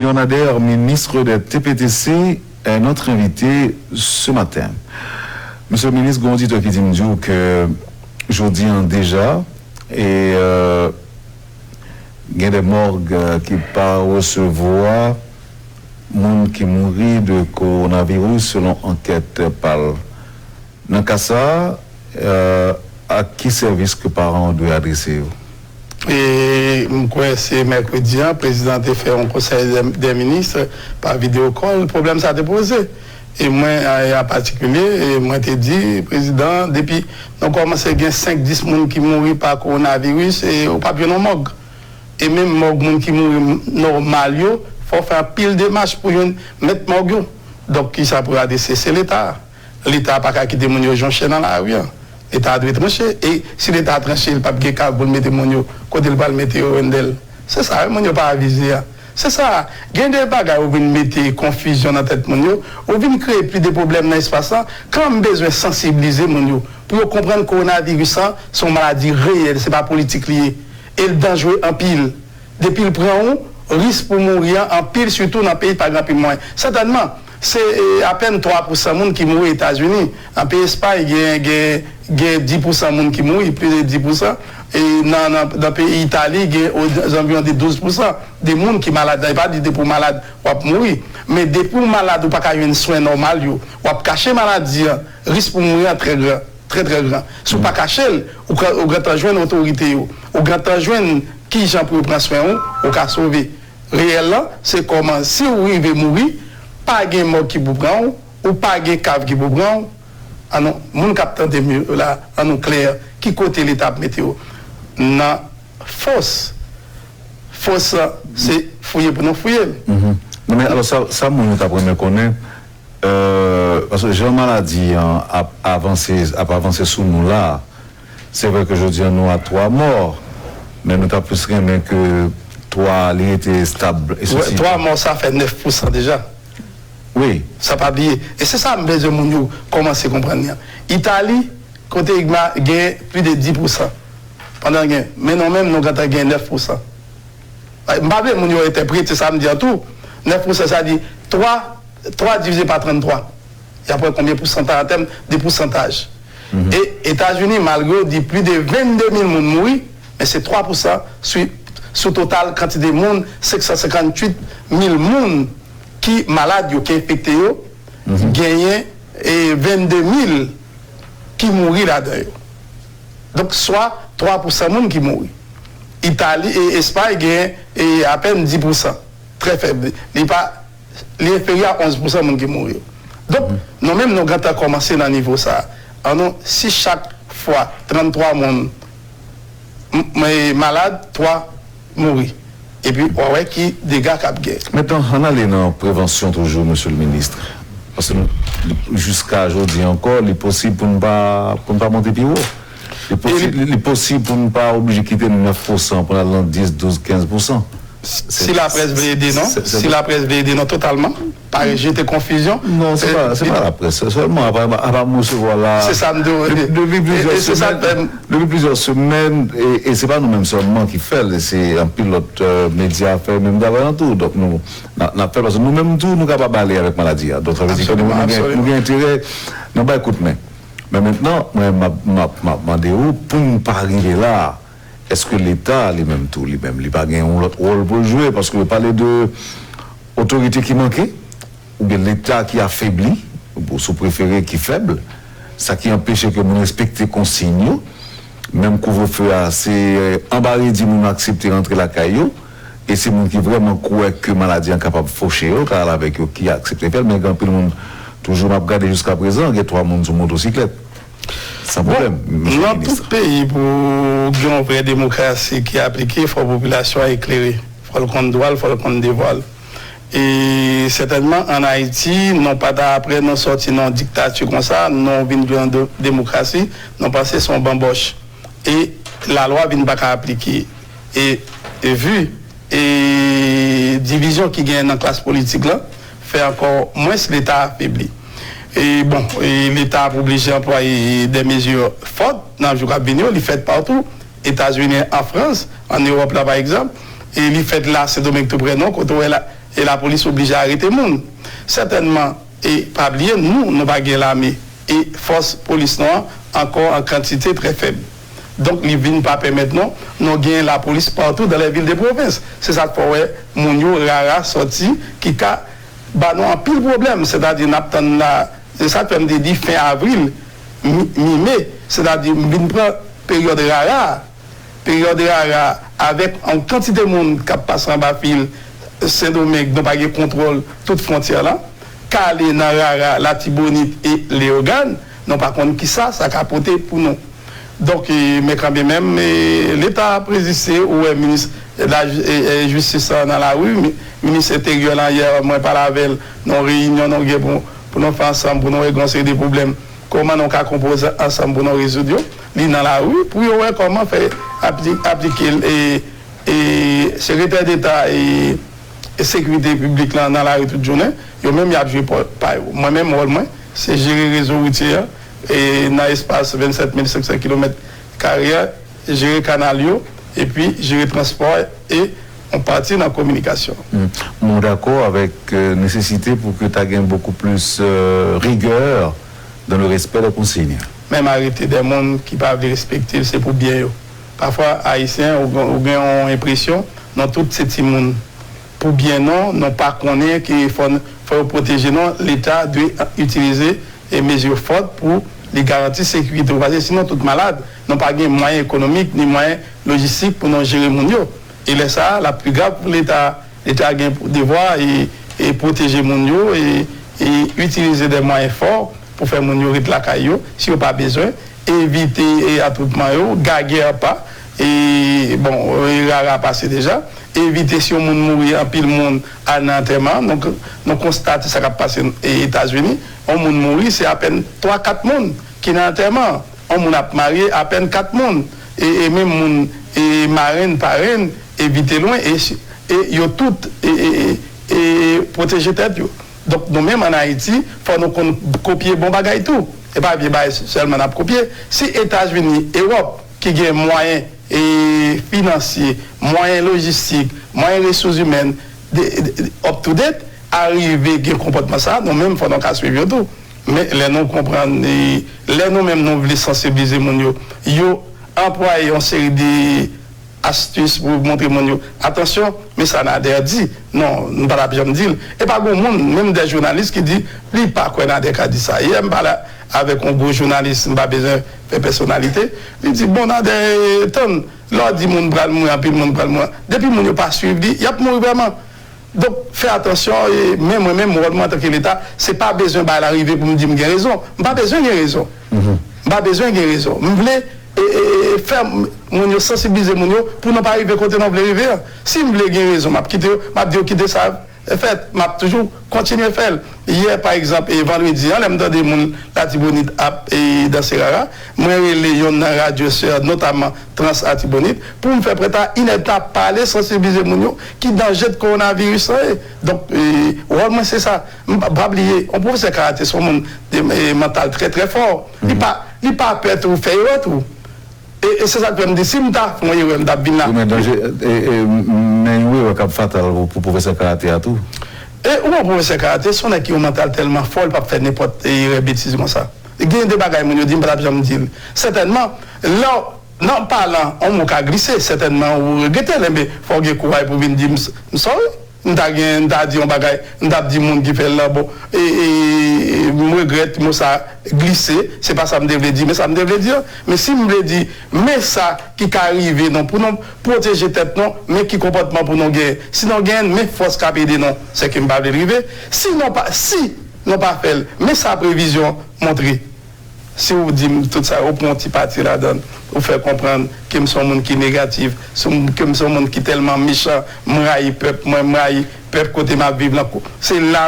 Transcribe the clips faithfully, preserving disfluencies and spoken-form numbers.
Léon Nader, ministre des T P T C, est notre invité ce matin. Mesye minis, gen yon oditè ki di m di w ke jodi an deja, e, euh, gen de mòg, euh, ki pa resevwa moun ki mouri de kowonaviris, selon ankèt pa l. Nan ka sa a, euh, a ki sèvis ke paran yo dwe adrese yo? E m kwè se mèkredi an, prezidan te fè yon konsèy dè, dè minis pa videyo kòl, pwoblèm sa te poze. E mwen, a, an patikilye, e mwen te di, prezidan, depi nou kòmanse gen senk, dis moun ki mouri pa kowonaviris, e ou p ap jwenn yon mòg. E menm mòg moun ki mouri nòmal yo, fò w fè anpil demach pou jwenn mèt mòg yo. Donk, kisa pou yo adrese? Se Leta. Leta pa ka kite moun yo jonche nan lari an. Leta dwe tranche. E si Leta tranche, li p ap gen kav pou l mete moun yo kote l pral mete yo, Wendell. Se sa wi moun yo pa avize a. Se sa. Gen de bagay ou vin mete konfizyon nan tèt moun yo, ou vin kreye plis de pwoblèm nan espas lan. Kan m bezwen sansibilize moun yo pou yo konprann kowonaviris lan se yon maladi reyèl, se pa politik li ye. E l danjre anpil. Depi l pran ou, risk pou mouri an anpil, sitou nan peyi ki pa gen anpil mwayen. Sètènman, se, e, apèn twa pousan moun ki mouri Etazini. Nan peyi Espay, gen, gen, gen dis pousan moun ki mouri, plis de dis pousan. E nan, nan, nan peyi Itali, gen o, zanviwon de douz pousan de moun ki malad. Sa vle pa di depi w malad, w ap mouri. Men depi w malad, ou pa ka jwenn swen nòmal yo, w ap kache maladi an, risk pou mouri an trè gran. Trè, trè gran. Si w pa kache l, ou ka, ou gentan jwenn otorite yo. Ou gentan jwenn kijan pou yo pran swen ou, ou ka sove. Reyèl lan, se kòman, si w rive mouri, pa gen mòg ki pou pran w, ou pa gen kav ki pou pran w. Annou, moun k ap tande m yo la, annou klè, ki kote Leta ap mete yo? Nan fòs. Fòs lan, se fouye pou nou fouye l. Non, men alò, sa, sa moun yo t ap renmen konnen, euh, paske jan maladi an ap avanse, ap avanse sou nou la, se vre ke jodi an nou a twa mò, men nou ta plis renmen ke twa, li rete estab. E Wè, twa mò, sa fè nèf pousan deja. Wi. Sa pa bliye. E se sa m bezwen moun yo kòmanse konprann li an. Itali, kote gen plis de dis pousan. Pandan gen, men nou menm, nou gentan gen nèf pousan. M pa vle moun yo entèprete sa m di an tou. Nèf pousan, sa di twa, twa divize pa tranntwa. Y ap wè konbyen pousantaj an tèm de pousantaj. E Etazini, malgre yo di plis de vennde mil moun mouri, men se twa pousan sou, sou total kantite moun, senk san senkantuit mil moun ki malad yo, ki enfekte yo, genyen, e, vennde mil ki mouri ladan yo. Donk, swa twa pousan moun ki mouri. Itali e Espay genyen, e, apèn dis pousan. Trè fèb. Li pa, li enferyè a onz pousan moun ki mouri yo. Donk, nou menm, nou gentan kòmanse nan nivo sa a. Annou, si chak fwa tranntwa moun m-, m-, malad, twa mouri. Epi, w a wè ki dega k ap gen. Mentnan, ann ale nan prevansyon toujou, mesye le minis. Paske nou, jiska jodi ankò, li posib pou n pa, pou n pa monte pi wo. Li posib, li, li posib pou n pa oblije kite nèf pousan pou n al nan dis, douz, kenz pousan. Si laprès vle ede nou, si laprès vle ede nou totalman, pa rejete konfizyon. Non, se pa, se pa laprès. Sèlman, apa, apa m resevwa la. Se sa m di w. Depi, depi plizyè semèn, depi plizyè semèn, e, e se pa nou menm sèlman ki fè l, se anpil lòt, euh, medya fè menm travay lan tou. Donk, nou, n a, n ap fè, paske nou menm tou, nou kapab ale avèk maladi a. Donk, sa vle di ke nou, nou gen, nou gen enterè nan bay kout men. Men mentnan, mwen, m ap, m ap, m ap mande w, pou n pa rive la a, èske Leta, li menm tou, li menm, li pa gen yon lòt wòl pou l jwe? Paske yo pale de otorite ki manke, oubyen Leta ki afebli, ou si w prefere, ki fèb, sa ki anpeche ke moun respekte konsiy yo. Menm kouvrefe a, se, euh, anba redi moun aksepte rantre lakay yo, e se moun ki vrèman kwè ke maladi an kapab foche yo, ka al avèk yo, ki aksepte fè l, men gen anpil moun, toujou m ap gade jiska prezan, gen twa moun sou motosiklèt. San pwoblèm, mesye minis. Nan tout peyi, pou gen yon vrè demokrasi ki aplike, fò popilasyon an eklere. Fò l konn dwa l, fò l konn devwa l. E sètènman, ann Ayiti, nou pa ta, apre nou sòti nan yon diktati konsa, nou vin gen yon de-, demokrasi, nou panse se yon banbòch. E lalwa vin pa ka aplike. E, e vi, e divizyon ki genyen nan klas politik lan, fè ankò mwens Leta afebli. E bon, e Leta ap oblije anplwaye de mezi fò nan jou k ap vini yo, li fèt patou, Etazini, an Frans, ann Ewòp la, pa egzanp, e li fèt la, Sendomeng tou prè nou, kote w wè la, E lapolis oblije arete moun. Sètènman, e pa bliye, nou, nou pa gen lame. E fòs polis nou an ankò an kantite trè fèb. Donk, li vin pa pèmèt nou, nou gen lapolis partout dans les villes de province. Se sa k fè w wè moun yo rara sòti, ki ka ba nou anpil pwoblèm. Sètadi, n ap tann la, se sa k fè m te di fen avril, mi, mi me, sètadi, m vin pran peryòd rara a. Peryòd rara avèk yon kantite moun k ap pase anba fil Sendomeng, nou pa gen kontwòl tout fwontyè la, k ale nan rara Latibonit e Leyogàn, nou pa konn kisa sa ka pote pou nou. Donk, e, men kanmenm, e, Leta ap reziste, ou wè minis laj-, e, e, jistis la nan lari, mi-, minis enteryè la, yè, mwen pale avè l, nan yon reyinyon nou gen pou, pou nou fè ansanm, pou nou regle yon seri de pwoblèm. Kòman nou ka konpoze ansanm pou nou rezoud yo? Li nan lari pou yo wè kòman fè apli-, aplike l. E, e sekretè deta e, e sekirite piblik lan nan lari tout jounen, yo menm y ap jwe pò-, pa yo. Mwen menm, wòl mwen, se jere rezo woutye a, e nan espas vennsèt mil senk san kilomèt kare a, jere kanal yo, epi jere transpò e yon pati nan kominikasyon. Hmm. Mwen dakò avèk, euh, nesesite pou ke ta gen beaucoup plus, euh, rigueur dans le respect des consignes. Menm arete de moun ki pa vle respekte l, se pou byen yo. Pafwa, Ayisyen, ou, ou gen yon enpresyon, nou tout se timoun. Pou byen nou, nou pa konnen ke fò, fò yo pwoteje nou, Leta dwe itilize e mezi fò pou li garanti sekirite w, paske sinon tout malad. Nou pa gen mwayen ekonomik ni mwayen lojistik pou nou jere moun yo. E lè sa a, l ap pi grav pou Leta. Leta gen pou devwa e, e pwoteje moun yo e, e itilize de mwayen fò pou fè moun yo ret lakay yo, si yo pa bezwen, evite e atwoupman yo, gagè pa, e, bon, e rara pase deja, evite si yon moun mouri, anpil moun al nan antèman. Donk, nou konstate sa k ap pase e Etazini. Yon moun mouri, se apèn twa, kat moun ki nan antèman. Yon moun ap marye, apèn kat moun. E, e menm moun, e marenn, parenn, evite lwen, e, e yo tout, e, e, e, e pwoteje tèt yo. Donk, nou menm ann Ayiti, fò nou konn kopye bon bagay tou. E pa vye bagay sèlman n ap kopye. Si Etazini, Ewòp, ki gen mwayen e finansye, mwayen lojistik, mwayen resous imèn, de, de, de, up to date, arive gen konpòtman sa, nou menm fò nou ka swiv yo tou. Men lè nou konprann, e, lè nou menm nou vle sansibilize moun yo, yo anplwaye yon seri de astis pou montre moun yo, atansyon, men sa Nader di, non, nou pa t ap janm di l. E pa gen moun, menm de jounalis ki di, li pa kwè Nader ka di sa. Yè, m pale avèk yon gwo jounalis, m pa bezwen fè pèsonalite, li di, bon, Nader, tann, lè w di moun pral mouri, anpil moun pral mouri. Depi moun yo pa swiv li, y ap mouri vrèman. Donk, fè atansyon, e, men mwen menm, wòl mwen antanke Leta, se pa bezwen bagay la rive pou m di m gen rezon. M pa bezwen gen rezon. M pa bezwen gen rezon. M vle, e, e, e, fè m-, moun yo sansibilize moun yo pou nou pa rive kote nou vle rive an. Si m vle gen rezon, m ap kite yo, m ap di yo kite sa fèt. M ap toujou kontinye fè l. Yè, pa egzanp, e vandredi an, lè m tande moun Latibonit ap, e, danse rara, mwen rele yonn nan radyo sè, notaman Trans Latibonit, pou m fè prèt a inèdtan ap pale, sansibilize moun yo ki danje kowonaviris lan ye. Donk, e, wòl mwen se sa. M pa, pa bliye, yon pwofesè karate se yon moun de, e, mantal trè, trè fò. Li pa, li pa pè tou fè erè tou. E, e se sa k fè m di, si m ta fè yon erè, m t ap vin la. Wi, men danje, e, e, men yon erè k ap fatal pou, pou pwofesè karate a tou. E, ou wè, pwofesè karate, se yon nèg ki yon mantal tèlman fò, li p ap fè nenpòt, e, erè betiz konsa. Gen de bagay moun yo di, m pa t ap janm di l. Sètènman, lè w, nan palan, yon mo ka glise, sètènman, ou regrete l, enben, fò w gen kouray pou w vin di m, m sorry. M ta gen, m ta di yon bagay, m t ap di moun ki fè l lan, bon, e, e, m regrèt mo sa glise, se pa sa m te vle di, men sa m te vle di an. Men si m vle di, men sa ki ka rive nou, pou nou pwoteje tèt nou, men ki konpòtman pou nou genyen. Si nou genyen, men fòs k ap ede nou, se ke m pa vle l rive. Si nou pa, si nou pa fè l, men sa previzyon montre. Si w di m tout sa, ou pran yon ti pati ladan l, ou fè konprann ke m se yon moun ki negatif, se yon, ke m se yon moun ki tèlman mechan, m rayi pèp mwen, m rayi pèp kote m ap viv lan. Se la,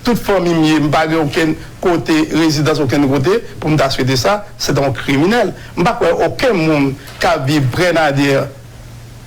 tout fanmi m ye, m pa gen okenn kote, rezidans okenn kote, pou m ta swete sa, se ta yon kriminèl. M pa kwè okenn moun k ap viv prè Nader,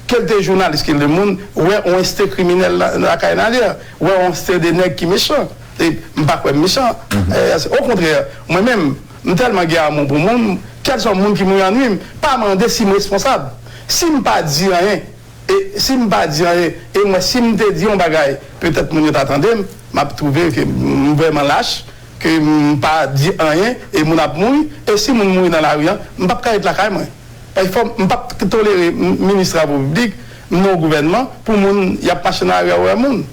ke l te jounalis, ke l te moun, wè yon ensten kriminèl la, lakay Nader, wè yon ensten de nèg ki mechan. E m pa kwè m mechan. E, okontrè, mwen menm, m tèlman gen amou pou moun, kèlswa moun ki mouri annwi m, pa mande si m responsab. Si m pa di anyen, E si m pa di anyen, e mwen, si m te di yon bagay, petèt moun yo ta tande m, m ap twouve ke m vrèman lach, ke m pa di anyen, e moun ap mouri, e si moun mouri nan lari a, m p ap ka ret lakay mwen. Paske fò m, m p ap tolere m, minis travo piblik, m nan yon gouvènman, pou moun y ap mache nan lari a, wè moun.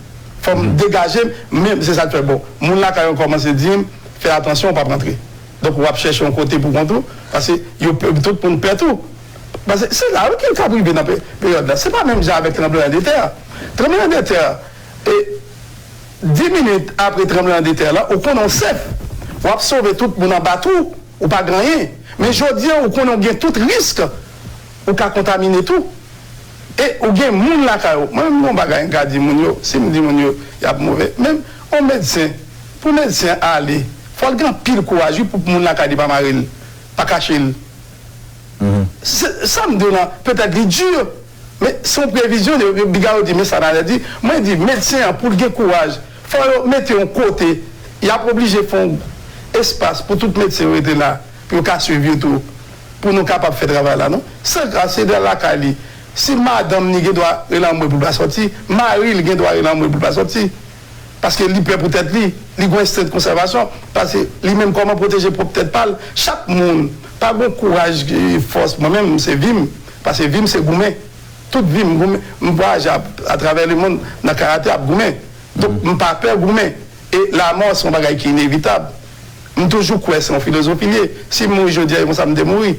Fò m degaje m, men se sa k fè, bon, moun lakay yo kòmanse di m, fè atansyon, w p ap rantre. Donk, w ap chèche yon kote pou kont ou, paske yo pè, tout moun pè tou. Paske se la wi ke l ka rive nan pe- peryòd la. Se pa menm jan avèk tranblemanntè a. Tranblemanntè a, e, dis minit apre tranblemanntè la, ou konnen w sèf. W ap sove tout moun anba twou, ou pa gen anyen. Men jodi a, ou konnen w gen tout risk, ou ka kontamine tou. E ou gen moun lakay ou. Mwen menm, gon bagay m ka di moun yo, si m di moun yo, y ap move. Men, yon medsen, pou medsen ale, fò l gen anpil kouraj, wi, pou moun lakay li pa mare l, pa kache l. Se, sa m di w lan, petèt li di, men se yon previzyon, yo, yo, piga yo di, men sa Nader di, mwen di, medsen an, pou l gen kouraj, fò yo mete yon kote, y ap oblije fè yon espas pou tout medsen yo rete la, pou yo ka swiv yo tou, pou nou kapab fè travay la, non? Sandra, se nan lakay li. Si madanm li gen dwa rele anmwe pou l pa sòti, mari l gen dwa rele anmwe pou l pa sòti. Paske li pè pou tèt li, li gon ensten de konsèvasyon, paske li menm kòman pwoteje pwòp tèt pa l. Chak moun, pa gon kouraj, e, fòs, mwen menm, se vi m, paske vi m se goumen. Tout vi m, goumen, m vwayaje a, atravè lemonn, nan karate, ap goumen. Donk, m pa pè goumen. E lanmò, se yon bagay ki inevitab. M toujou kwè se yon filozofi l ye. Si m mouri jodi a, e konsa m te mouri.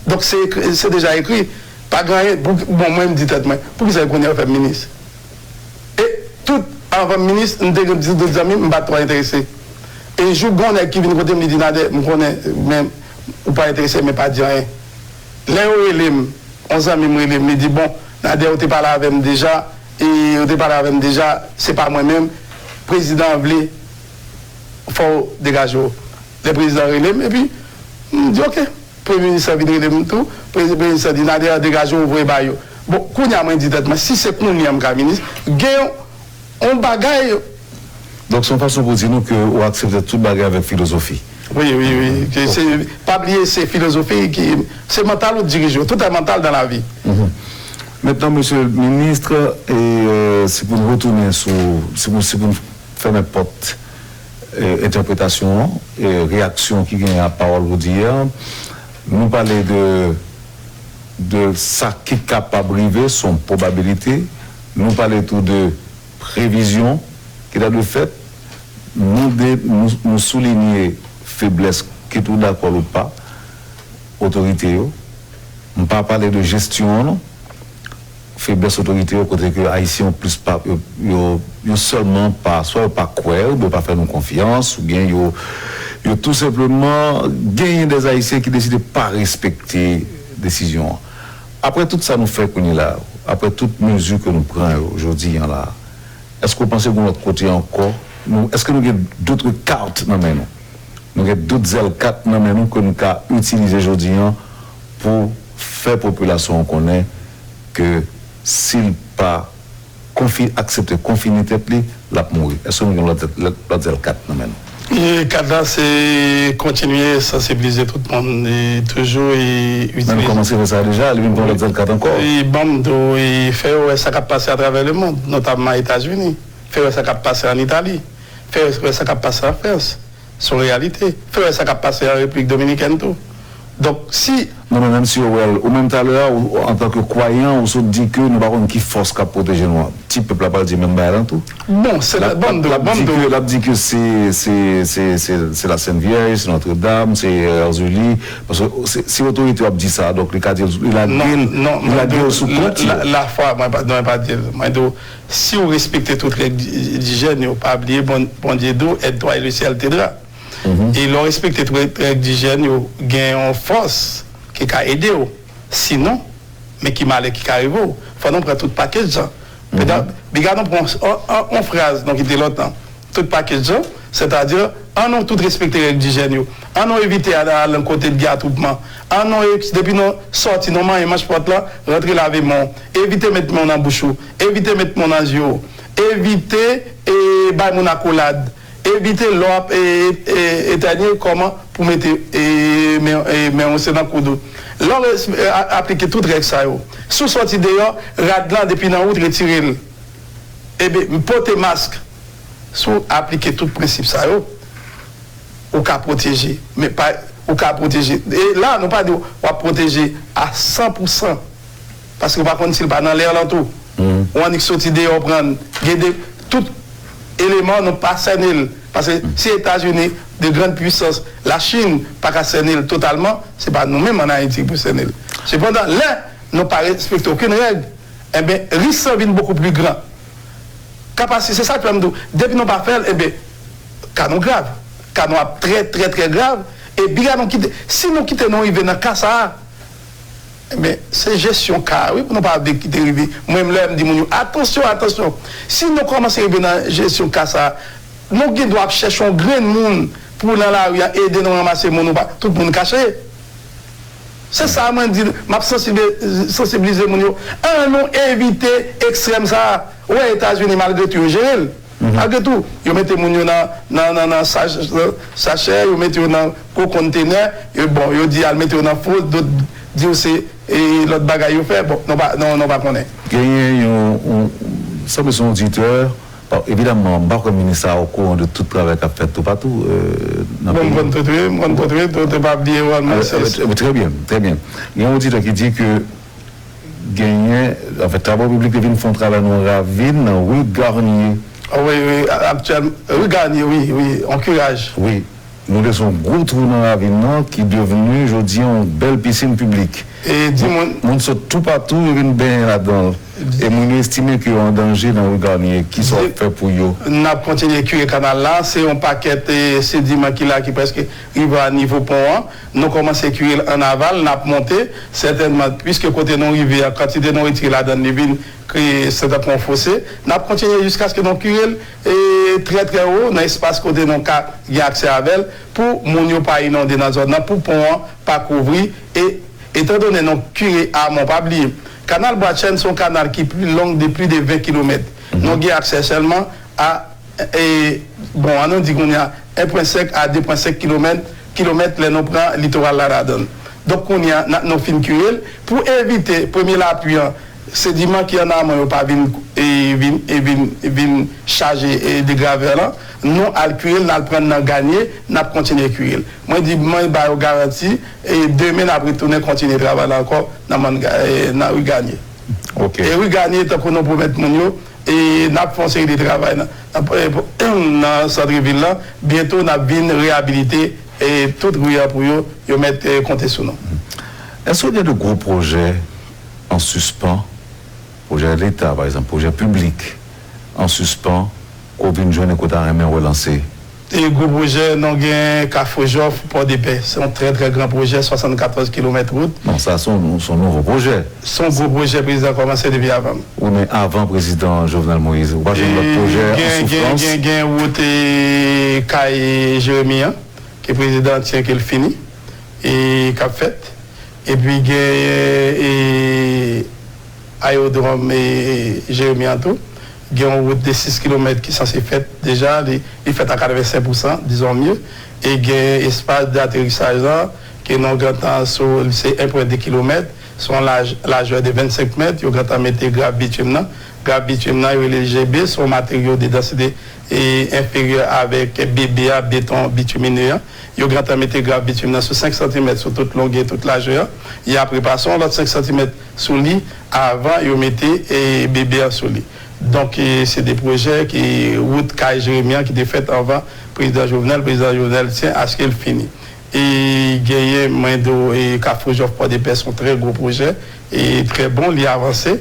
Donk, se ekri, se deja ekri. Pa gen anyen, pou, bon, mwen, m di tèt mwen, poukisa yo konnen yo fè m minis? E tout, anvan m minis, m te gen di tout zanmi m, m pa t twò enterese. E jou gon nèg ki vin kote m, li di, Nader, m konnen, men ou pa enterese, men pa di anyen. Lè yo rele m, yon zanmi m rele m, li di, bon, Nader, ou te pale avè m deja, e ou te pale avè m deja, se pa mwen menm, prezidan an vle, fò w degaje w. Lè prezidan rele m, epi, m di, oke. Premye minis lan vin rele m tou. Premye minis lan di, Nader, degaje w, voye ba yo. Bon, kounye a mwen di tèt mwen, si se kounye a m ka minis, gen yon, yon bagay. Donk, se yon fason pou di nou ke ou aksepte tout bagay avèk filozofi. Wi, wi, wi. Ke se, pa bliye, se filozofi ki, se mantal ou dirije w. Tout est mental dans la vie. Mentnan, mesye minis, e, e, si pou n retounen sou, si pou, si pou n fèmen pòt, e, entèpretasyon an, e, reyaksyon ki genyen a pawòl ou di a, nou pale de, de sa ki kapab rive, se yon pwobabilite, nou pale tou de previzyon ki ta dwe fèt, nou de, nou, nou soulinye feblès, kit ou dakò l ou pa, otorite yo. M pa pale de jesyon an, non. Feblès otorite yo, kote ke Ayisyen yo plis pa, yo, yo, yo sèlman pa, swa yo pa kwè, oubyen yo pa fè nou konfyans, oubyen yo, yo tou senpleman genyen dè Ayisyen ki deside pa respekte desizyon an. Apre tout sa nou fè kounye la, apre tout mezi ke nou pran yo jodi an la, èske w panse gen yon lòt kote ankò? Nou, èske nou gen d'autres cartes nan men nou? Nou gen d'autres zèl kat nan men nou ke nou ka itilize jodi an pou fè popilasyon an konnen ke si l pa konfi-, aksepte konfine tèt li, l ap mouri. Èske nou gen lòt, lòt, lòt zèl kat nan men nou? E kat la, se kontinye sansibilize tout moun, e toujou, e itilize. Men nou kòmanse fè sa deja, li vin pran lòt zèl kat ankò. E ban m di w, e fè yo wè sa k ap pase atravè lemonn, notamman Etazini. Fè wè sa k ap pase ann Itali. Fè wè sa k ap pase an Frans. Se yon reyalite. Fè wè sa k ap pase an Repiblik Dominikèn tou. Donk, si. Non, men menm si yo wè l, ou menm talè a, ou, antanke kwayan, ou sot di ke nou pa konn ki fòs k ap pwoteje nou an. Ti pèp la pral di menm bagay lan tou. Bon, se la, ban m di w, ban m di w. L ap di ke se, se, se, se, se la Sent Vyèj, se Nòtredam, se, e, Èzili, paske se, si otorite w ap di sa, donk li ka di l, li lage l, li lage l sou kont yo. Non, non, lafwa, mwen pa, non, mwen pa di l. Mwen di w, si w respekte tout règ di-, dijèn yo, pa bliye Bon-, Bondye di w, aide-toi et le ciel t'aidera. E lè w respekte tout règ, règ dijèn yo, gen yon fòs ki ka ede w. Sinon, men ki malè ki ka rive w. Fò nou pran tout pakèt jan. Piga nou pran yon, yon, yon fraz nou kite lòt lan. Tout pakèt jan, sètadi, ann nou tout respekte règ dijèn yo. Ann nou evite al, al nan kote k gen atwoupman. Ann nou, e, depi nou sòti, nou manyen manch pòt lan, rantre lave men w. Evite met men w nan bouch ou. Evite met men w nan zye w. Evite, e, bay moun akolad. Evite lè w ap, e, e, etènye, kòman pou mete, e, men, e, men w se nan koud ou. Lè w res- e, a- aplike tout règ sa yo, si w sòti deyò, rad lan depi nan wout, retire l. Ebyen, pote mask. Si w aplike tout prensip sa yo, ou ka pwoteje. Men pa, ou ka pwoteje. E la, nou pa di w ap pwoteje a san pou san. Paske ou pa konn si l pa nan lè lan tou. Ou annik soti deyò pran l. Gen de, tout eleman nou pa sène l. Paske si Etazini, de grann pwisans, Lachin, pa ka sène l totalman, se pa nou menm ann Ayiti ki pou sène l. Sepandan, lè nou pa respekte okenn règ, enben, risk lan vin bokou pli gran. Kapasite, se sa k fè m di w, depi nou pa fè l, enben, ka nou grav. Ka nou ap trè, trè, trè grav. E byen nou kite, si nou kite nou rive nan ka sa a, enben, se jesyon ka a, wi, pou nou pa vle kite rive. Mwen, m lè m di moun yo, atansyon, atansyon. Si nou kòmanse rive nan jesyon ka sa a, nou gen dwa ap chèche yon grenn moun pou nan lari a ede nou ranmase moun ou pa, tout moun kache. Se sa mwen di, m ap sansibi- sansibilize moun yo. An nou evite ekstrèm sa a. Ou wè Etazini, malgre tou, yo jere l. Malgre tou, yo mete moun yo nan, nan, nan, nan sach- sachè, yo mete yo nan gwo kontenè, yo, bon, yo di al mete yo nan fos, dòt di w se e, lòt bagay yo fè, bon, nou pa, nou, nou pa konnen. Genyen yon, yon, sanble se yon oditè, bon, evidamman, m pa kwè minis la okouran de tout travay k ap fèt toupatou, euh, nan peyi. Bon, m konn tout, wi, m konn tout, wi, tout, pa bliye wòl mwen, se. Trè byen, trè byen. Gen yon oditè ki di ke genyen, anfèt, Travo Piblik te vin fè yon travay nan yon ravin, nan ri Garnier. Ah, wi, wi, aktyèl, ri Garnier, wi, wi, yon kiraj. Wi. Nou te se yon gwo twou nan ravin nan ki devni jodi a yon bèl pisin piblik. E di moun. Moun sot toupatou, yo vin benyen ladan l. E moun yo estime ke yo an danje nan ri Garnier. Kisa w ap fè pou yo? N ap kontinye kire kanal la. Se yon pakèt, e, sediman ki la, ki prèske rive a nivo pon an. Nou kòmanse kire l an aval, n ap monte. Sètènman, piske kote nou rive a, kantite nou retire ladan l, li vin kreye, se tankou yon fose. N ap kontinye jiskaske nou kire l, e, trè, trè wo nan espas kote nou ka gen aksè avè l, pou moun yo pa inonde nan zòn nan, pou pon an pa kouvri. E, etandone nou kire amon, pa bliye, kanal Bwadchèn se yon kanal ki pli long de pli de ven kilomèt. Nou gen aksè sèlman a, e, bon, an nou di kounye a, en pwen senk a de pwen senk kilomèt, kilomèt lè nou pran litoral la ladan l. Donk, kounye a, n a- nou fin kire l. Pou evite premye lapli an, sediman ki an amon yo pa vin, e, vin, e, vin, vin chaje, e, de gravè lan, nou al kire l, n al pran nan Ganye, n ap kontinye kire l. Mwen di, mwen ba yo garanti, e, demen n ap retounen kontinye travay la ankò nan mòn Ga- e, nan ri Ganye. Ok. E ri Ganye, tankou nou pwomèt moun yo, e n ap fè yon seri de travay nan, nan, nan sant vil la. Byento, n ap vin reyabilite, e, tout ri a pou yo, yo mèt, e, konte sou nou. Èske gen de gwo pwojè an sispan, pwojè Leta, pa egzanp, pwojè piblik an sispan, ke w vin jwenn e ke w ta renmen relanse? E gwo pwojè, nou gen Kafou Jòf, Pòdepè. Se yon trè, trè gran pwojè, swasannkatòz kilomèt wout. Non, sa se yon, se yon nouvo pwojè. Se yon gwo pwojè prezidan kòmanse depi avan m. Wi, men avan prezidan Jovenel Moïse, ou pa jwenn lòt pwojè an soufrans? Gen, gen, gen wout, e, kay Jeremi an, ke prezidan an tyen ke l fini, e k ap fèt. Epi gen, e, ayewodwòm, e, Jeremi an tou. Gen yon wout de sis kilomèt ki sanse fèt deja, li, li fèt a katrevensenk pousan, dizon mye. E gen espas daterisaj lan, ke nou gentan sou, se en pwen de kilomèt, se yon laj, lajè de vennsenk mèt, yo gentan mete grav bitim nan. Grav bitim nan, yo rele G B, se yon materyo de dansite, e, enferyè avèk B B a, beton bitimine an. Yo gentan mete grav bitim nan sou senk santimèt sou tout longè, tout lajè an. Y ap repase yon lòt senk santimèt sou li avan yo mete, e, B B a sou li. Donk, e, se de pwojè ki wout kay Jeremi an ki te fèt anvan prezidan Jovenel, prezidan Jovenel tyen aske l fini. E genyen, mwen di w, e, Kafou Jòf Pòdepè se yon trè gwo pwojè, e trè bon, li avanse.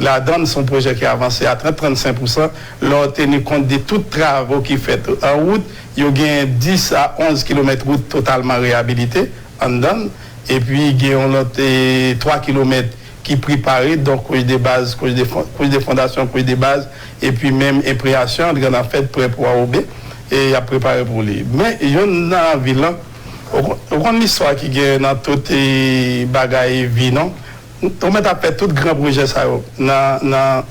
Ladan l, se yon pwojè ki avanse a trant, trannsenk pousan. Lè w teni kont de tout travo ki fèt an wout, yo gen dis a onz kilomèt wout totalman reyabilite anndan l. Epi gen yon lòt, e, twa kilomèt ki prepare, donk kouch de baz, kouch de fon-, kouch de fondasyon, kouch de baz, epi menm enpreyasyon, li gentan fèt, prè pou anwobe, e y ap prepare pou li. Men, youn nan vil lan, ou kon-, ou konn listwa ki gen nan tout, e, bagay vi, non? Ou mèt ap fè tout gran pwojè sa yo nan, nan,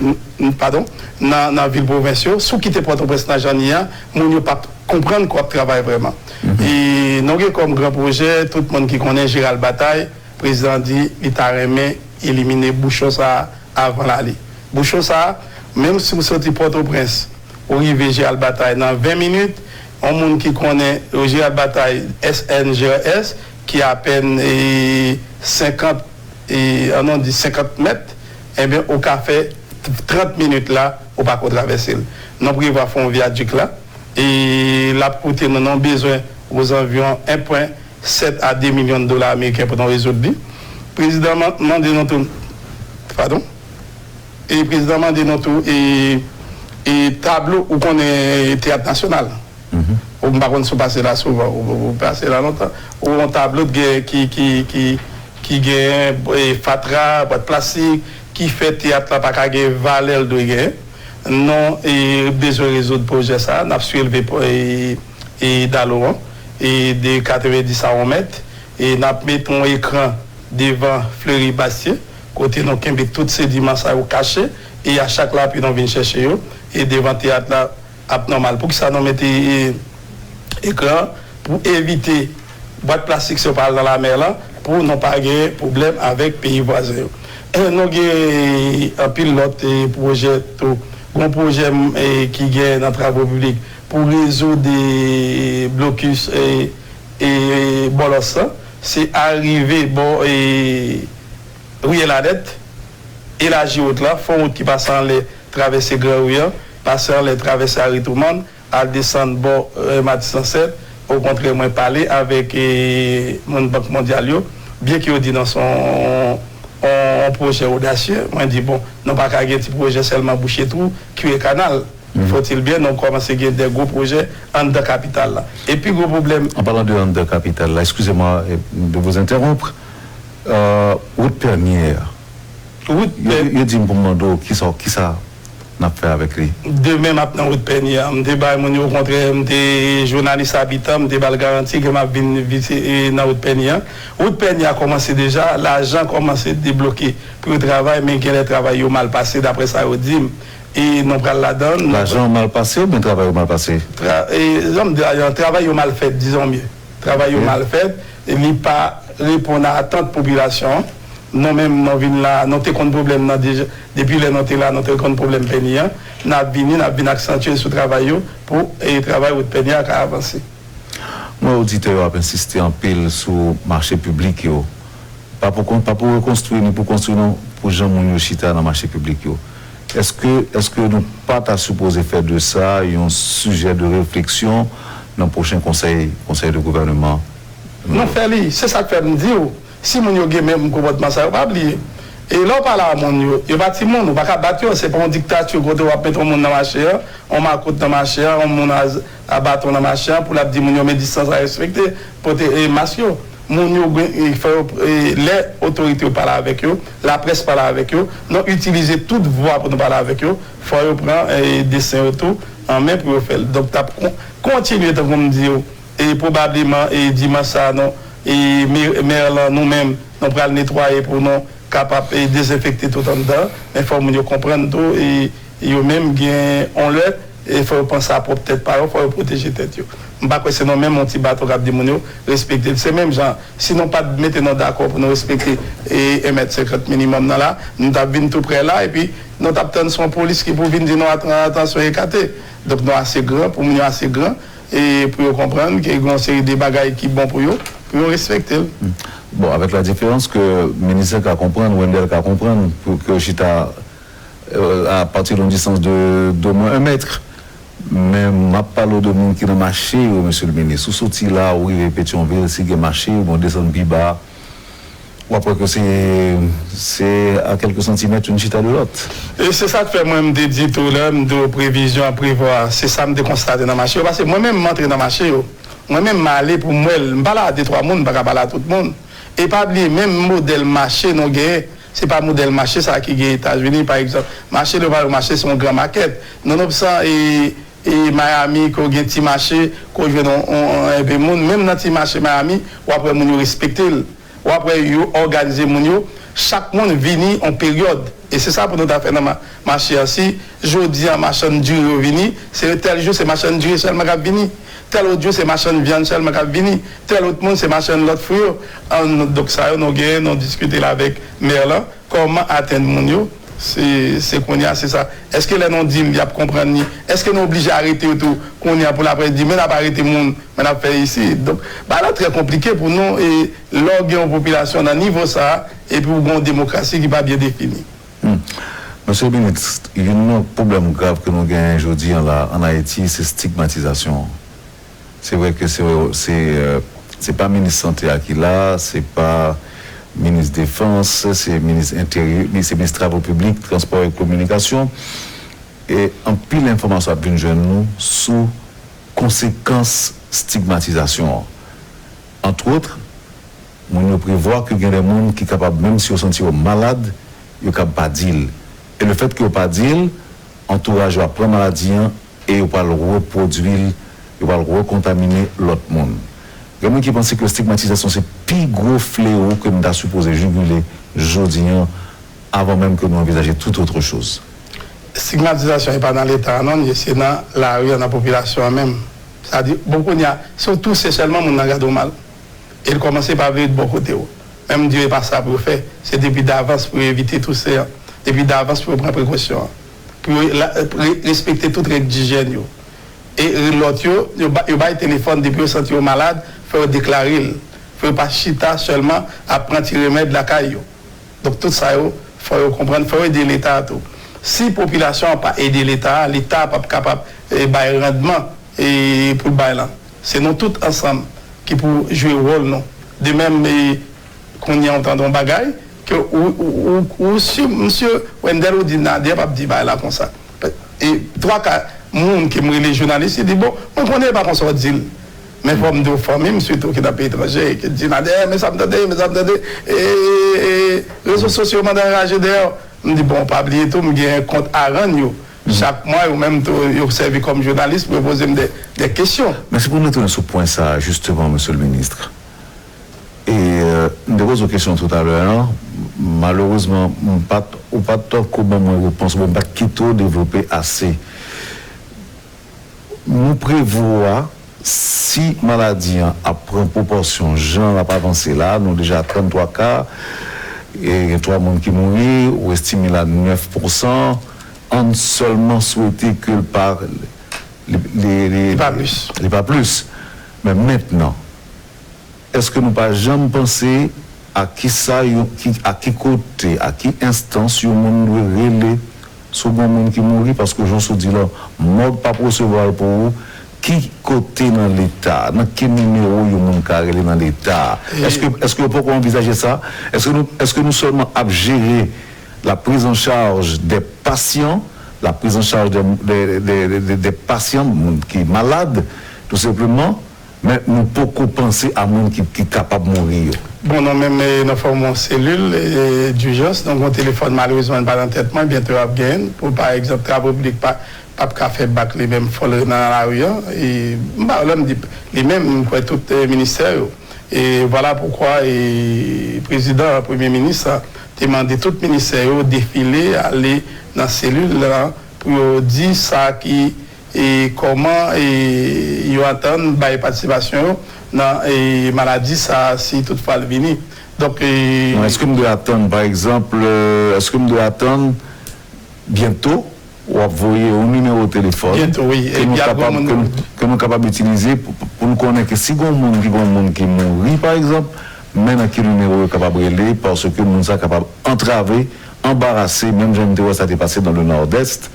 n- n- padon, nan, nan vil pwovens yo, si w kite Pòtoprens nan jan l ye a, moun yo p ap konprann ke w ap travay vrèman. E nou gen kòm gran pwojè, tout moun ki konnen Gérald Bataille, prezidan an di li ta renmen elimine bouchon sa a avan l ale. Bouchon sa a, menm si w soti Pòtoprens, ou rive Gérald Bataille nan ven minit, yon moun ki konnen Gérald Bataille S N G R S, ki apèn e, senkant, e, ann nou di senkant mèt, ebyen, ou ka fè trant minit la, ou pa ko travèse l. Nou prevwa fè yon vyadik la, e l ap koute nou, nou bezwen ozanviwon en pwen sèt a de milyon dola ameriken pou nou rezoud li. Prezidan man- mande nou tou, padon, e prezidan mande nou tou, e, e tablo, ou konnen Teyat Nasyonal. Ou m pa konn si w pase la souvan, ou, ou pase la lontan. Ou yon tablo ki, ki, ki, ki, ki gen e, fatra, bwat plastik, ki fè teyat la pa ka gen valè l dwe genyen. Nou e, bezwen rezoud pwojè sa a, n ap sirelve e, e dalo an e, de katrevenndis a yon mèt, e n ap met yon ekran devan Fleury Bastien, kote nou kenbe tout sediman sa yo kache, e a chak lapli nou vin chèche yo, e devan teyat la ap nòmal. Poukisa nou mete e, ekran? Pou evite bwat plastik sa yo pa al nan lamè lan, pou nou pa gen pwoblèm avèk peyi vwazen yo. E nou gen anpil lòt e, pwojè tou. Gon pwojè e, ki gen nan travo piblik pou rezoud e, blokis e, e, Bòlòs lan. Se arive bò e, Riyèl Adèt, elaji wout la, fè yon wout ki pase anlè travèse Gran Ri an, pase anlè travèse Ari Truman, al desann bò e, Matis Lansèt. Okontrè, mwen pale avèk e, moun Bank Mondyal yo, byenke yo di non se yon, yon, yon pwojè odasye, mwen di, bon, nou pa ka gen ti pwojè sèlman bouche twou, kire kanal. Faut-il bien, nou kòmanse gen de gwo pwojè anndan kapital la. E pi gwo pwoblèm. En parlant de anndan kapital la, excusez-moi de vous interrompre. Euh, wout Pènyè a. Wout Yo, Pè- yo di m pou m mande w kisa, kisa n ap fè avèk li. Demen m ap nan wout Pènyè a. M te bay moun yo, okontrè, m te jounalis Abitan, m te ba l garanti ke m ap vin vizite e, nan wout Pènyè a. Wout Pènyè a kòmanse deja, lajan kòmanse debloke pou yo travay, men genlè travay yo mal pase, daprè sa yo di m. E nou pral ladan l. Lajan mal pase oubyen travay yo mal pase? Tra, e, jan m di, a, travay yo mal fèt, dizon mye. Travay yo mal fèt, e li pa reponn a atant popilasyon an. Nou menm, nou vin la, nou te konn pwoblèm nan deja, depi lè nou te la, nou te konn pwoblèm Pènyè an. N ap vini, n ap vin aksantye sou travay yo pou e, travay wout Pènyè a ka avanse. Mwen, oditè yo ap ensiste anpil sou mache piblik yo. Pa pou kon, pa pou rekonstwi ni pou konstwi non, pou jan moun yo chita nan mache piblik yo. Èske, èske nou pa ta sipoze fè de sa yon sijè de refleksyon nan pwochen konsèy, konsèy de gouvèneman? Nou fè li, se sa k fè m di w, si moun yo gen menm konpòtman sa yo, pa bliye. E lè w pale a moun yo, yo pa timoun, ou pa ka bat yo, se pa yon diktati kote w ap mete yon moun nan mache an, yon makout nan mache an, yon moun a, a baton nan mache an, pou l ap di moun yo men distans a respekte, pote e, mas yo. Moun yo gen, e, fò yo, e, lè otorite yo pale avèk yo, laprès pale avèk yo, nou itilize tout vwa pou nou pale avèk yo, fò yo pran e, desen yo tou an men pou yo fè l. Donk, n ap kon, kontinye, tankou m di yo, e pwobableman e, dimanch sa a, nou, e, mè, mè lan, nou menm, nou pral netwaye pou nou kapab e, dezenfekte tout anndan, men fò moun yo konprann tou, e, yo menm gen yon lè, e fò yo panse a pwòp tèt pa yo, fò yo pwoteje tèt yo. M pa kwè se nou menm yon ti bato k ap di moun yo respekte l. Se menm jan, si nou pa t mete nou dakò pou nou respekte e, en mèt senkant minimòm nan la, nou t ap vin tou prè la, epi nou t ap tann se yon polis ki pou vin di nou, "Atan-, atansyon, ekate." Donk, nou ase gran, pou moun yo ase gran, e pou yo konprann ke gen yon seri de bagay ki bon pou yo, pou yo respekte l. Bon, avec la différence que minis lan ka konprann, Wendell ka konprann, pou ke yo chita euh, à partir d'une distance de d'au moins un mètre. Men m ap pale w de moun ki nan mache yo, mesye le minis. Ou soti la, ou rive Petyonvil, si gen mache, ou bon, desann pi ba, w ap wè ke se, se a kèlke santimèt youn chita de lòt. E se sa k fè mwen, m te di tou lè, m di w previzyon, prevwa, se sa m te konstate nan mache yo. Paske mwen menm, m antre nan mache yo. Mwen menm, m ale pou m wè l. M pale a de twa moun, m pa ka pale a tout moun. E pa bliye, menm modèl mache nou genyen, se pa modèl mache sa ki gen Etazini, pa egzanp. Mache Levallois, mache se yon gran makèt. Nonobstan e, e Miami, ke w gen ti mache, ke w jwenn yon, yon, yon enpe moun, menm nan ti mache Miami, w ap wè moun yo respekte l. W ap wè yo òganize moun yo, Chak moun vini yon peryòd. E se sa pou nou ta fè nan ma- mache a. Si jodi a machann diri yo vini, se tèl jou se machann diri sèlman k ap vini. Tèl lòt jou se machann vyann sèlman k ap vini. Tèl lòt moun se machann lòt fwi yo. An, donk sa yo nou genyen, nou diskite l avèk mè lan. Kòman atenn moun yo? Se, se kounye a, se sa. Èske lè nou di l, y ap konprann li? Èske nou oblije arete yo tou kounye a pou l apre di, men n ap arete moun, men n ap fè isi? Donk, bagay la trè konplike pou nou, e lè w gen yon popilasyon nan nivo sa a, epi w gen yon demokrasi ki pa byen defini. Hmm. Mesye minis, youn nan pwoblèm grav ke nou genyen jodi a la ann Ayiti, se stigmatizasyon an. Se vre ke se, se, euh, se pa minis sante a ki la, se pa minis defans, se minis enteryè, se minis travo piblik, transpò e kominikasyon. E anpil enfòmasyon ap vin jwenn nou sou konsekans stigmatizasyon an. Antwòt, moun yo prevwa ke gen de moun ki kapab, menm si yo santi yo malad, yo kab pa di l. E lefèt ke yo pa di l, antouraj yo ap pran maladi an e yo pral repwodui l, yo pral rekontamine lòt moun. Gen moun ki panse ke stigmatizasyon se pi gwo flewo ke n ta sipoze jigile jodi an, avan menm ke nou anvizaje tout autre chose. Stigmatizasyon e pa nan Leta a non, li se nan lari a, nan popilasyon an menm. Sa di, bon, kounye a, si w touse sèlman, moun nan gade w mal. E l kòmanse pa vle ret bò kote w. Menm m di yo e pa sa pou yo fè, se depi davans pou yo evite touse an, depi davans pou yo pran prekosyon an, pou yo la- re- respekte tout règ dijyèn yo. E lòt yo, yo ba- yo bay telefòn, depi yo santi yo malad, fò yo deklare l. Fò yo pa chita sèlman ap pran ti remèd lakay yo. Donk, tout sa yo, fò yo konprann, fò yo ede Leta a tou. Si popilasyon an pa ede Leta a, Leta a p ap kapab, e, bay randman, e, pou l bay lan. Se nou tout ansanm ki pou jwe wòl nou. De menm, e, kounye a, w tande yon bagay, ke ou, ou, ou, ou si, misye Wendell, ou di Nader p ap di bagay la konsa. E twa ka moun ke m rele jounalis, yo di, bon, mwen konnen e pa konsa w di l. Men fò m di w fanmi m, sitou ki nan peyi etranje, ki di Nader, men sa m tande, men sa m tande, e, e, rezo sosyo mande anraje dèyè w. M di, bon, pa bliye tou, m gen kont Aran yo. Chak mwa, yo menm tou, yo sèvi kòm jounalis pou yo poze m de, de kesyon. Men si pou nou retounen sou pwen sa a, jisteman, mesye le ministre. E, euh, m te poze w kesyon toutalè a, malerezman, m pa t, ou pa t ko ban mwen repons, oubyen m pa t kite w devlope ase. Nou prevwa, si maladi an ap pran pwopòsyon jan l ap avanse la, nou deja a tranntwa ka, e gen twa moun ki mouri, ou estime l a nèf pousan, ann sèlman swete ke l pa, li, li, li, li pa plis. Li pa plis. Men mentnan, èske nou pa janm panse a kisa yo, ki, a ki kote, a ki enstans yon moun dwe rele si w gen yon moun ki mouri? Paske jan w di la, mòg p ap resevwa l pou ou. Ki kote nan Leta, nan ki nimewo yon moun ka rele nan Leta? Èske, èske yo poko anvizaje sa? Èske nou, èske nou sèlman ap jere la prise en charge des patients, la prise en charge des, des, des, des, des patients, moun ki malad, tou senpleman, men nou poko panse a moun ki, ki kapab mouri yo. Bon, nou menm, e, nou fòme yon selil, e, dijans, nou gen yon telefòn, malerezman, li pa nan tèt mwen, byento y ap genyen l, pou, pa egzanp, travo piblik pa, p ap ka fè bak li menm, fò l ret nan lari an, e, m pa, lè m di li menm, m kwè tout, e, ministè yo. E vwala poukwa, e, prezidan, premye minis, te mande tout ministè yo defile, ale nan selil la, pou yo di sa ki, e, kòman, e, yo atann bay patisipasyon yo nan, e, maladi sa a, si toutfwa l vini. Donk, e, non, èske m dwe atann, pa egzanp, euh, èske m dwe atann byento w ap voye yon nimewo telefòn byento, wi, ke nou epi ap gen kapab, moun ke nou, ke nou kapab itilize pou, pou, pou nou konnen ke si gen yon moun ki gen yon moun ki mouri, pa egzanp, men nan ki nimewo yo kapab rele, paske moun sa kapab antrave, anbarase, menm jan n te wè sa te pase dans le Nord-Est,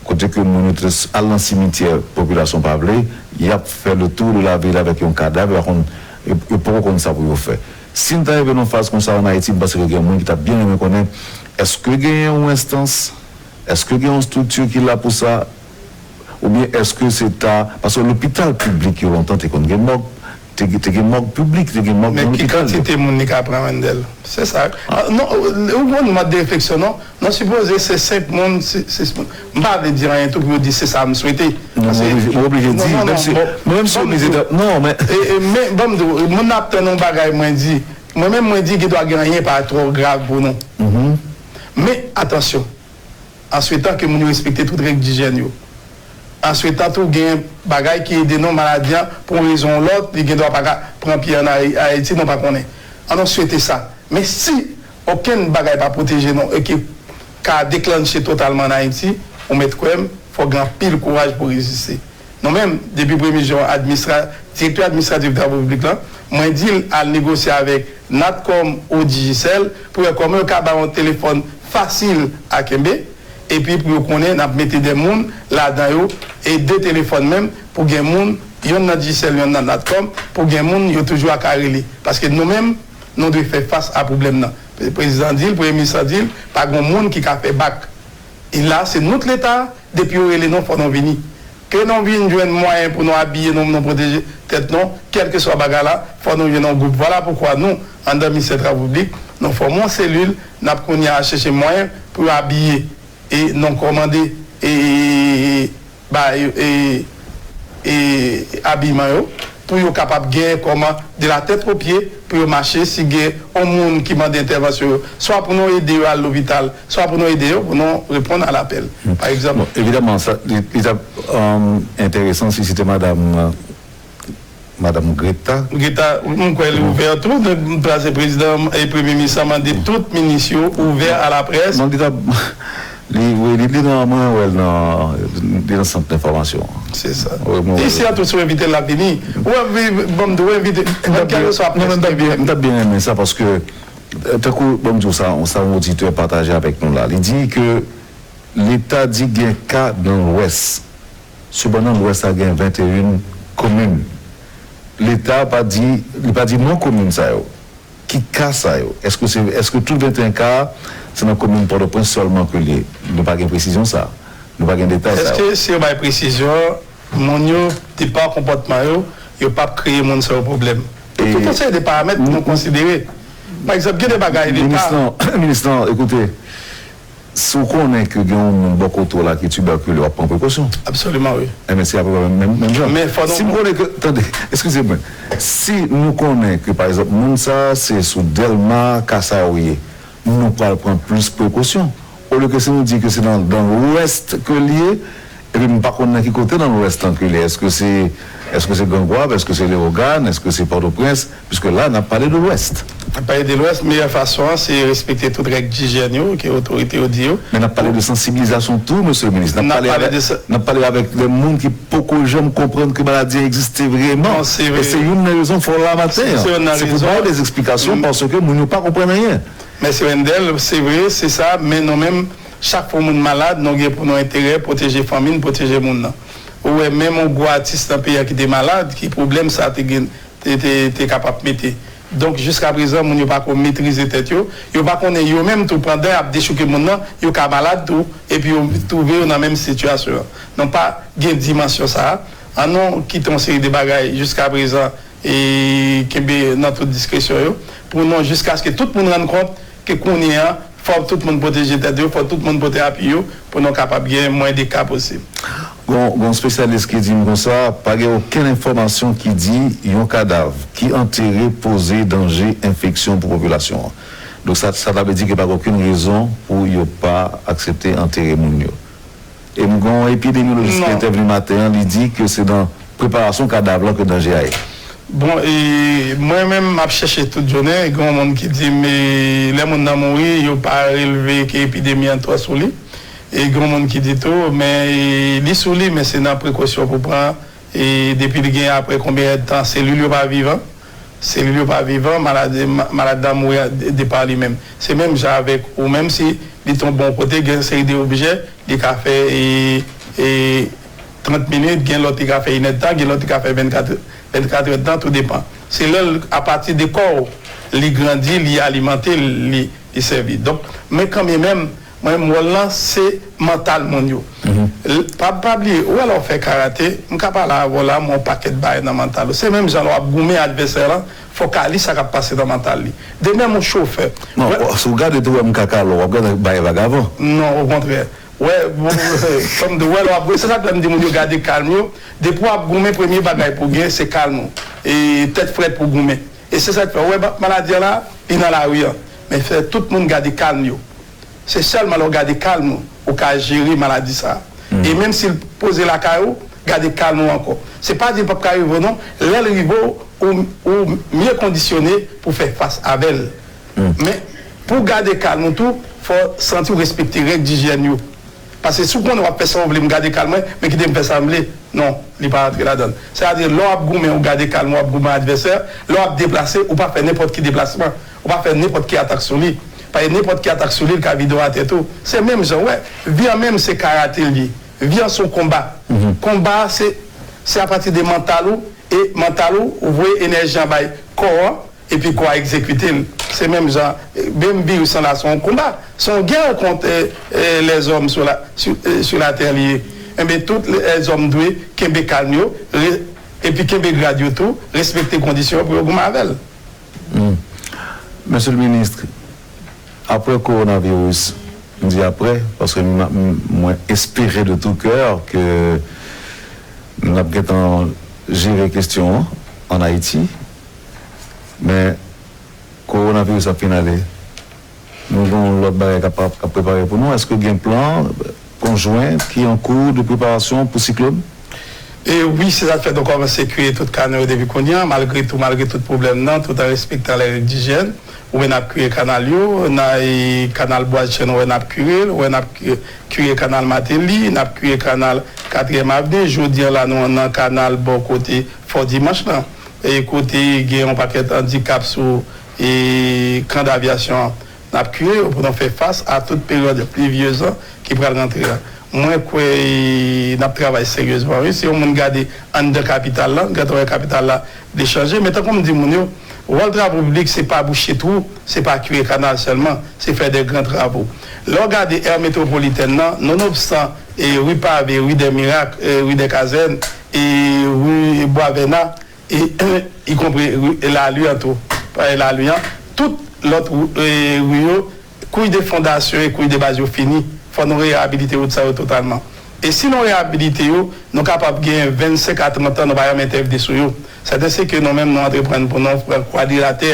kote ke moun yo te al nan simityè, popilasyon pa vle, y ap fè le tour de la ville avèk yon kadav, yo pa konn, yo, yo poko konn sa pou yo fè. Si n ta rive nan faz konsa ann Ayiti, m panse ke gen moun ki t ap byen renmen konnen, èske genyen yon enstans, èske gen yon estrikti ki la pou sa, oubyen èske se ta, paske lopital piblik yo lontan te konn gen mòg, te, te gen mòg piblik, te gen mòg nan lopital yo. Men ki kantite moun li ka pran, Wendell? Se sa. Ah, non, ou, ou gon mòd de refleksyon, non? Non, sipoze se senk moun, si, sis moun. M pa vle di anyen tou pou yo di se sa m swete. Non, paske, mwen oblije, mwen oblije di, non, non, menm si, bon, menm si yo oblije, non, men, e, e, men, ban m di w, moun nan ap tann yon bagay mwen di, Mwen menm, mwen di, gen dwa gen anyen pa twò grav pou nou. Men, atansyon, an swetan ke moun yo respekte tout règ dijyèn yo. An swetan tou, gen bagay ki ede nou, maladi an, pou yon rezon ou lòt, li gen dwa pa ka pran pye ann Ayi-, Ayiti, nou pa konnen. Ann nou swete sa. Men si okenn bagay pa pwoteje nou e ki ka deklanche totalman ann Ayiti, ou mèt kwè m, fò gen anpil kouraj pou reziste. Nou menm, depi premye jan, administra-, direktè administratif travo piblik la, mwen di l al negosye avèk Natcom ou Digicel pou wè kòman yo ka ba yon telefòn fasil a kenbe, epi pou yo konnen n ap mete de moun ladan yo, e de telefòn menm, pou gen moun, yonn nan Digicel, yonn nan Natcom, pou gen moun yo toujou a ka rele. Paske nou menm, nou dwe fè fas a pwoblèm nan. Pre-, prezidan di l, premye minis lan di l, pa gen moun ki ka fè bak. E la, se nou k Leta, depi yo rele nou, fò nou vini. Ke nou vin jwenn mwayen pou nou abiye nou, nou pwoteje tèt nou, kèlkeswa bagay la, fò nou jwenn yon gwoup. Vwala poukwa nou, anndan Ministè Travo Piblik, nou fòme yon selil, n ap kounye a chèche mwayen pou yo abiye e nou kòmande e, e, e, ba yo, e, e, abiyman yo, pou yo kapab gen kòman de la tèt o pye, pou yo mache, si gen yon moun ki mande entèvansyon yo, swa pou nou ede yo al lopital, swa pou nou ede yo, pou nou reponn a lapèl. Pa egzanp, bon, evidaman, sa, li, li t ap, um, enteresan si se te madanm, uh, madanm Greta. Greta, m kwè li ouvè tou, m plase prezidan e premye minis la mande tout minis yo ouvè a laprès. Non, li t ap, li, wi, li, li nan, mwen wè l nan, li nan sant enfòmasyon an. Se sa. Wi, mwen wè l. Isi a tou, si w envite l, l ap vini. Ou wè, ban m di w, envite, kèlkeswa près ki vini. Non, men m t ap byen, m t ap byen renmen sa, paske, euh, tankou, ban m di w sa, sa yon oditè pataje avèk nou la. Li di ke Leta di gen ka nan Lwès. Sepandan, Lwès la gen venteyen komin. Leta pa di, li pa di non komin sa yo. Ki ka sa yo? Èske se, èske tout venteyen ka a, se nan komin Pòtoprens sèlman ke l ye? Nou pa gen presizyon sa. Nou pa gen detay sa yo. Èske si yo bay presizyon an, moun yo de pa konpòtman yo, yo p ap kreye moun sa yo pwoblèm? Gen tout yon seri de paramèt pou nou konsidere. Pa egzanp, gen de bagay Leta. Minis lan, minis lan, ekoute, si w konnen ke gen yon moun bò kote w la ki tibèkile, w ap pran prekosyon. Absoliman, wi. Enben, se apeprè menm, menm jan. Men fò nou. Si m konnen ke, tande, eskize mwen, si nou konnen ke, pa egzanp, moun sa a se sou Dèlma, ka sa yo ye, nou pral pran plis prekosyon. Olye ke si nou di ke se nan, nan Lwès ke l ye, epi m pa konn nan ki kote nan Lwès lan ke l ye. Èske se, èske se Grangwav, èske se Leyogàn, èske se Pòtoprens? Piske la, n ap pale de Lwès. N ap pale de Lwès, meyè fason an, se respekte tout règ dijyèn yo ke otorite yo di yo. Men n ap pale de sansibilizasyon tou, mesye le minis. N ap pale avèk, n ap pale avèk de moun ki poko janm konprann ke maladi an egziste vrèman. Non, se vre. E se youn nan rezon fò w la maten an. Se pou bay de eksplikasyon paske moun yo pa konprann anyen. Mèsi Wendell, se vre, se sa, men nou menm, chak fwa yon moun malad, nou gen pou nou enterè pwoteje fanmi n, pwoteje moun nan. Ou wè, menm yon gwo atis nan peyi a ki te malad, ki pwoblèm sa te gen, te, te, te kapab mete. Donk, jiskaprezan, moun yo pa ko metrize tèt yo, yo pa konnen yo menm tou, pandan y ap dechouke moun nan, yo ka malad tou, epi yo twouve yo nan menm sitiyasyon an. Nou pa gen dimansyon sa a. Ann nou kite yon seri de bagay jiskaprezan e kenbe nan tout diskresyon yo, pou nou, jiskaske tout moun rann kont ke kounye a, fò tout moun pwoteje tèt yo, fò tout moun pote apui yo, pou nou kapab gen mwen de ka posib. Gon, gon spesyalis ki di m konsa, pa gen okenn enfòmasyon ki di yon kadav ki antere poze danje enfeksyon pou popilasyon an. Donk sa, sa ta vle di ke pa gen okenn rezon pou yo pa aksepte antere moun yo. E m gen yon epidemyolojis ki entèvni maten an, li di ke se nan preparasyon kadav lan ke danje a ye. Bon, e mwen menm, m ap chèche tout jounen. Gen yon moun ki di m, e, lè moun nan mouri, yo pa relve ke epidemi an twò sou li. E gen yon moun ki di tou, men, e, li sou li, men se nan prekosyon pou pran. E depi li gen apre konbyen èdtan, selil yo pa vivan. Selil yo pa vivan, malad, ma-, malad la mouri a, de, de pa li menm. Se menm jan avèk ou, menm si li tonbe yon kote, gen yon seri de objè, li ka fè, e, e, trant minit, gen lòt li ka fè inèdtan, gen lòt li ka fè vennkat, vennkat èdtan, tou depan. Se lè l, apati de kò w, li grandi, li alimante, li, li sèvi. Donk, men kanmenm, mwen, wòl lan, se mantal moun yo. L-, pa, pa bliye, ou wè lè w fè karate, m ka pale avè w la, men yon pakèt bagay nan mantal ou. Se menm jan lè w ap goumen advèsè lan, fò w ka li sa k ap pase nan mantal li. De menm yon chofè. Non, si w gade tou, w wè m ka kale w, w ap gade bagay vagavan. Non, okontrè. Wè, bon, kòm de, wè, lè w ap, se sa k fè m di moun yo gade kalm yo. Depi w ap goumen, premye bagay pou w gen, se kalm ou. E tèt frèt pou w goumen. E E se sa k fè, ou wè, maladi an la, li nan lari an. Men fè tout moun gade kalm yo. Se sèlman lè w gade kalm ou, ou ka jere maladi sa a. E menm si l poze lakay ou, gade kalm ou ankò. Se pa di l p ap ka rive w non, lè l rive w, ou, ou mye kondisyone pou fè fas avè l. Men, pou w gade kalm ou tou, fò w santi w respekte règ dijyèn yo. Paske si w konnen w ap fè sa w vle, m gade kalm mwen, men kite m fè sa m vle. Non, li pa rantre ladan l. Sètadi, lè w ap goumen, ou gade kalm ou, w ap goumen advèsè, lè w ap deplase, ou pa fè nenpòt ki deplasman, ou pa fè nenpòt ki atak sou li. Paske nenpòt ki atak sou li, li ka vide w atè tou. Se menm jan, w wè, vi an menm se karate l ye. Vi an se yon konba. Konba a, se, se apati de mantal ou, e mantal ou, ou voye enèji an bay kò an, epi kò a egzekite l. Se menm jan, menm viris lan la, se yon konba. Se yon gè kont, eh, eh, lèzòm sou la, sou, eh, sou latè li ye. Enben, tout lèzòm dwe kenbe kalm yo, re-, epi kenbe grad yo tou, respekte kondisyon yo pou yo goumen avè l. Mesye le minis, apre kowonaviris, m di apre, paske m, m, mwen espere de tout kè ke n ap gentan jere kestyon an ann Ayiti, men kowonaviris ap fin ale. Nou gen yon lòt bagay k ap, k ap prepare pou nou. Èske gen plan konjwen ki an kou de preparasyon pou siklòn? E wi, se sa k fè nou kòmanse kire tout kanal yo depi kounye a, malgre tou, malgre tout pwoblèm nan, tout an respektan lè règ dijyèn. Ou wè n ap kire kanal yo, nan, e, kanal Bwaz Chen, ou wè n ap kire l, ou wè n ap ki-, kire kanal Mateli, n ap kire kanal Katriyèm Avni. Jodi a la, nou nan kanal bò kote Fò Dimanch lan, e kote gen yon pakèt andikap sou, e, kan davyasyon an. N ap kire yo pou nou fè fas a tout peryòd plivyez lan ki pral rantre a. Mwen kwè, e, n ap travay seryezman, wi. Si yon moun gade anndan kapital la, gade wè kapital la, li chanje. Men tankou m di moun yo, wòl travo piblik, se pa bouche twou, se pa kire kanal sèlman, se fè de gran travo. Lè w gade è metwopolitèn nan, nonobstan, e, ri Pave, ri dè Mirak, e, ri dè Kazèn, e, ri Bwa Vèna, e, ikonpri ri Lali an tou, e, Lali an, tout lòt ri, e, ri yo, kouch de fondasyon e kouch de baz yo fini. Fò nou reyabilite wout sa yo totalman. E si nou reyabilite yo, nou kapab gen vennsenk a trant an nou pa janm entèvni sou yo. Sèten se ke nou menm nou antreprann pou nou pran kwadrilatè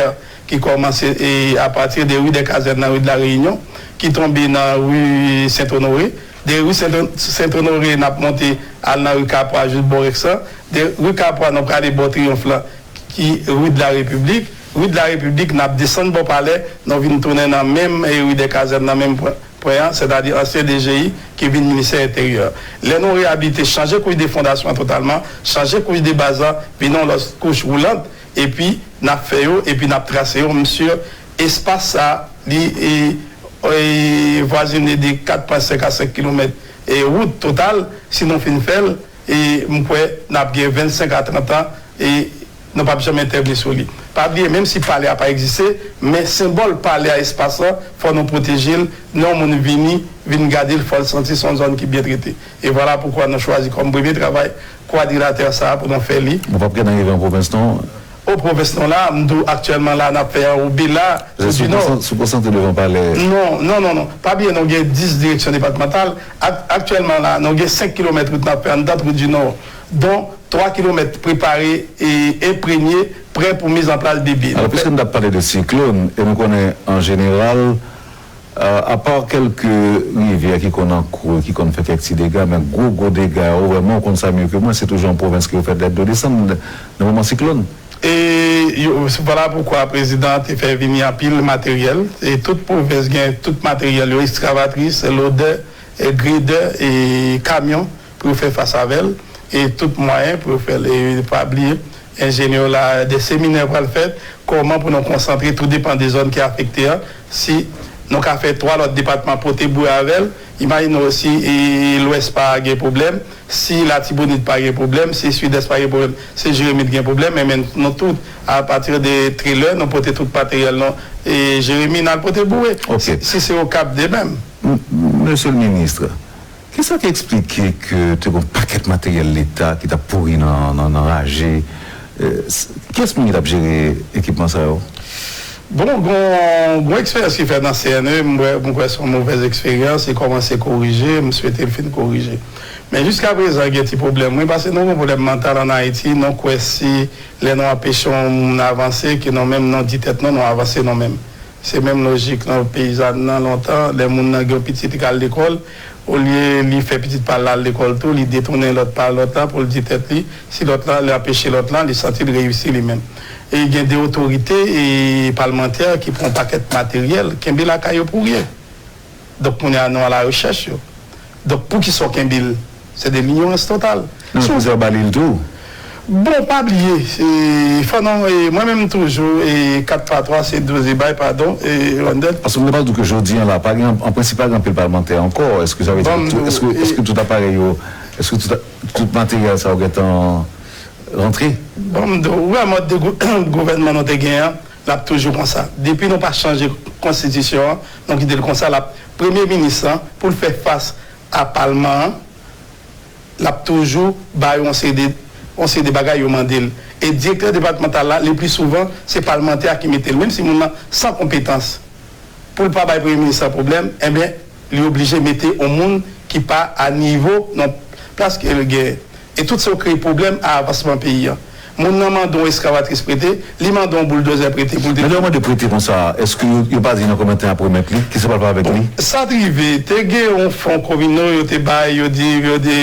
ki kòmanse, e, apati de ri dè Kazèn nan ri de la Reyinyon, ki tonbe nan ri Sent Onore. De ri Sent, Sent Onore, n ap monte al nan ri Kapwa jis bò Rèks lan. De ri Kapwa, nou prale bò Triyonf lan, ki ri de la Repiblik. Ri de la Repiblik, n ap desann bò Palè, nou vin tounen nan menm, e, ri dè Kazèn nan menm pwen, pwen an, sètadi ansyen D G I ki vin Ministè Enteryè. Lè nou reyabilite, chanje kouch de fondasyon an totalman, chanje kouch de baz lan, vin yon lòt kouch woulant, epi n ap fè yo, epi n ap trase yo, m si espas sa, li, e, e, vwazine de kat pwen senk a senk kilomèt, e, wout total, si nou fin fè l, e m kwè n ap gen vennsenk a trant an, e nou p ap janm entèvni sou li. Pa bliye, menm si palè a pa egziste, men senbòl palè a, espas lan, fò nou pwoteje l, lè yon moun vini, vin gade l, fò l santi se yon zòn ki byen trete. E vwala poukwa nou chwazi kòm premye travay kwadrilatè sa a pou nou fè li. Bon, p ap gentan rive an pwovens non. O pwovens nou la, m di w aktyèlman la, n ap fè an Obela, Wout di Nò. Sou konsantre devan palè. Non, non, non, non. Pa bliye, nou gen dis direksyon depatmantal. Ak-, aktyèlman la, nou gen senk kilomèt wout n ap fè anndan Wout di Nò, don twa kilomèt prepare e enpremye, prè pou mizanplas debri. Alò, piske n t ap pale de siklòn, e nou konnen an jeneral, apa kèlke rivyè ki konn an kwo, ki konn fè kèk ti dega, men gwo, gwo dega yo, vrèman, ou konn sa mye ke mwen, se toujou an pwovens ke yo fè dlo desann nan moman siklòn. E yo, vwala poukwa prezidan an te fè vini anpil materyèl. E tout pwovens gen tout materyèl yo, ekskavatris, lodè, e gredè, e kamyon pou yo fè fas avè l. E tout mwayen pou yo fè l. E pa bliye, enjenyè la, de seminè pral fèt, kòman pou nou konsantre, tou depann de zòn ki afekte an. Si nou ka fè twa lòt depatman pote bouwe avè l, imajine w si, e, Lwès pa gen pwoblèm, si Latibonit pa gen pwoblèm, si Sidès pa gen pwoblèm, si Jeremi t gen pwoblèm, men, men nou tout, apati de trelè, nou pote tout materyèl nou, e, Jeremi, n al pote bouwe. Si, si se Okap de menm. M, Mesye le Minis, kisa ki eksplike ke te gen yon pakèt materyèl Leta ki t ap pouri nan, nan, nan raje? E, s-, kiyès moun ki t ap jere ekipman sa yo? Bon, gon, gon eksperyans ki fèt nan C N E, m wè, m kwè se yon movèz eksperyans, li kòmanse korije, m swete l fin korije. Men jiska prezan gen ti pwoblèm, wi, paske nou gen pwoblèm mantal ann Ayiti, nou kwè si lè nou anpeche yon moun avanse, ke nou menm nou di tèt nou, nou avanse nou menm. Se menm lojik nan peyizàn nan lontan, lè moun nan gen yon pitit li ka al lekòl, olye li fè pitit pa l la al lekòl tou, li detounen lòt pa lòt la pou l di tèt li, si lòt la, li anpeche lòt la, li santi l reyisi li menm. E gen de otorite e palmantè ki pran yon pakèt materyèl, kenbe lakay yo pou ryen. Donk, kounye a, nou a la rechèch yo. Donk, poukisa w kenbe l? Se de linyorans total. Non, si w poze w ba li l tou. Bon, pa bliye, e, fò nou, e, mwen menm toujou, e, kat pa twa, se douz, e, bay, padon, e, Wendell. Paske m te pral di w ke jodi a la, pa gen, an prensip, pa gen anpil palmantè ankò. Èske sa vle di ke tout, èske, èske tout aparèy yo, èske tout, tout materyèl sa yo gentan rantre? Bon, m di w, wè mòd de gou-, gouvènman nou te gen an, l ap toujou konsa. Depi nou pa chanje konstitisyon an, nou kite l konsa, l ap, premye minis lan, pou l fè fas a palman an, l ap toujou ba yo yon seri de, yon seri de bagay yo mande l. E direktè depatmantal la, le pli souvan, se palmantè a ki mete l, menm si moun nan san konpetans. Pou l pa bay premye minis la pwoblèm, enben, li oblije mete yon moun ki pa a nivo nan plas ke l genyen. E tout sa yo kreye pwoblèm a avansman peyi a. Moun nan mande yon eskavatris prete, li mande yon bouldozè prete pou l te. Men lè yo mande prete konsa, èske yo, yo pa di nan konbyen tan y ap remèt li? Kisa pral fè avèk li? Sa t rive, te gen yon fon komino, yo te bay, yo di, yo di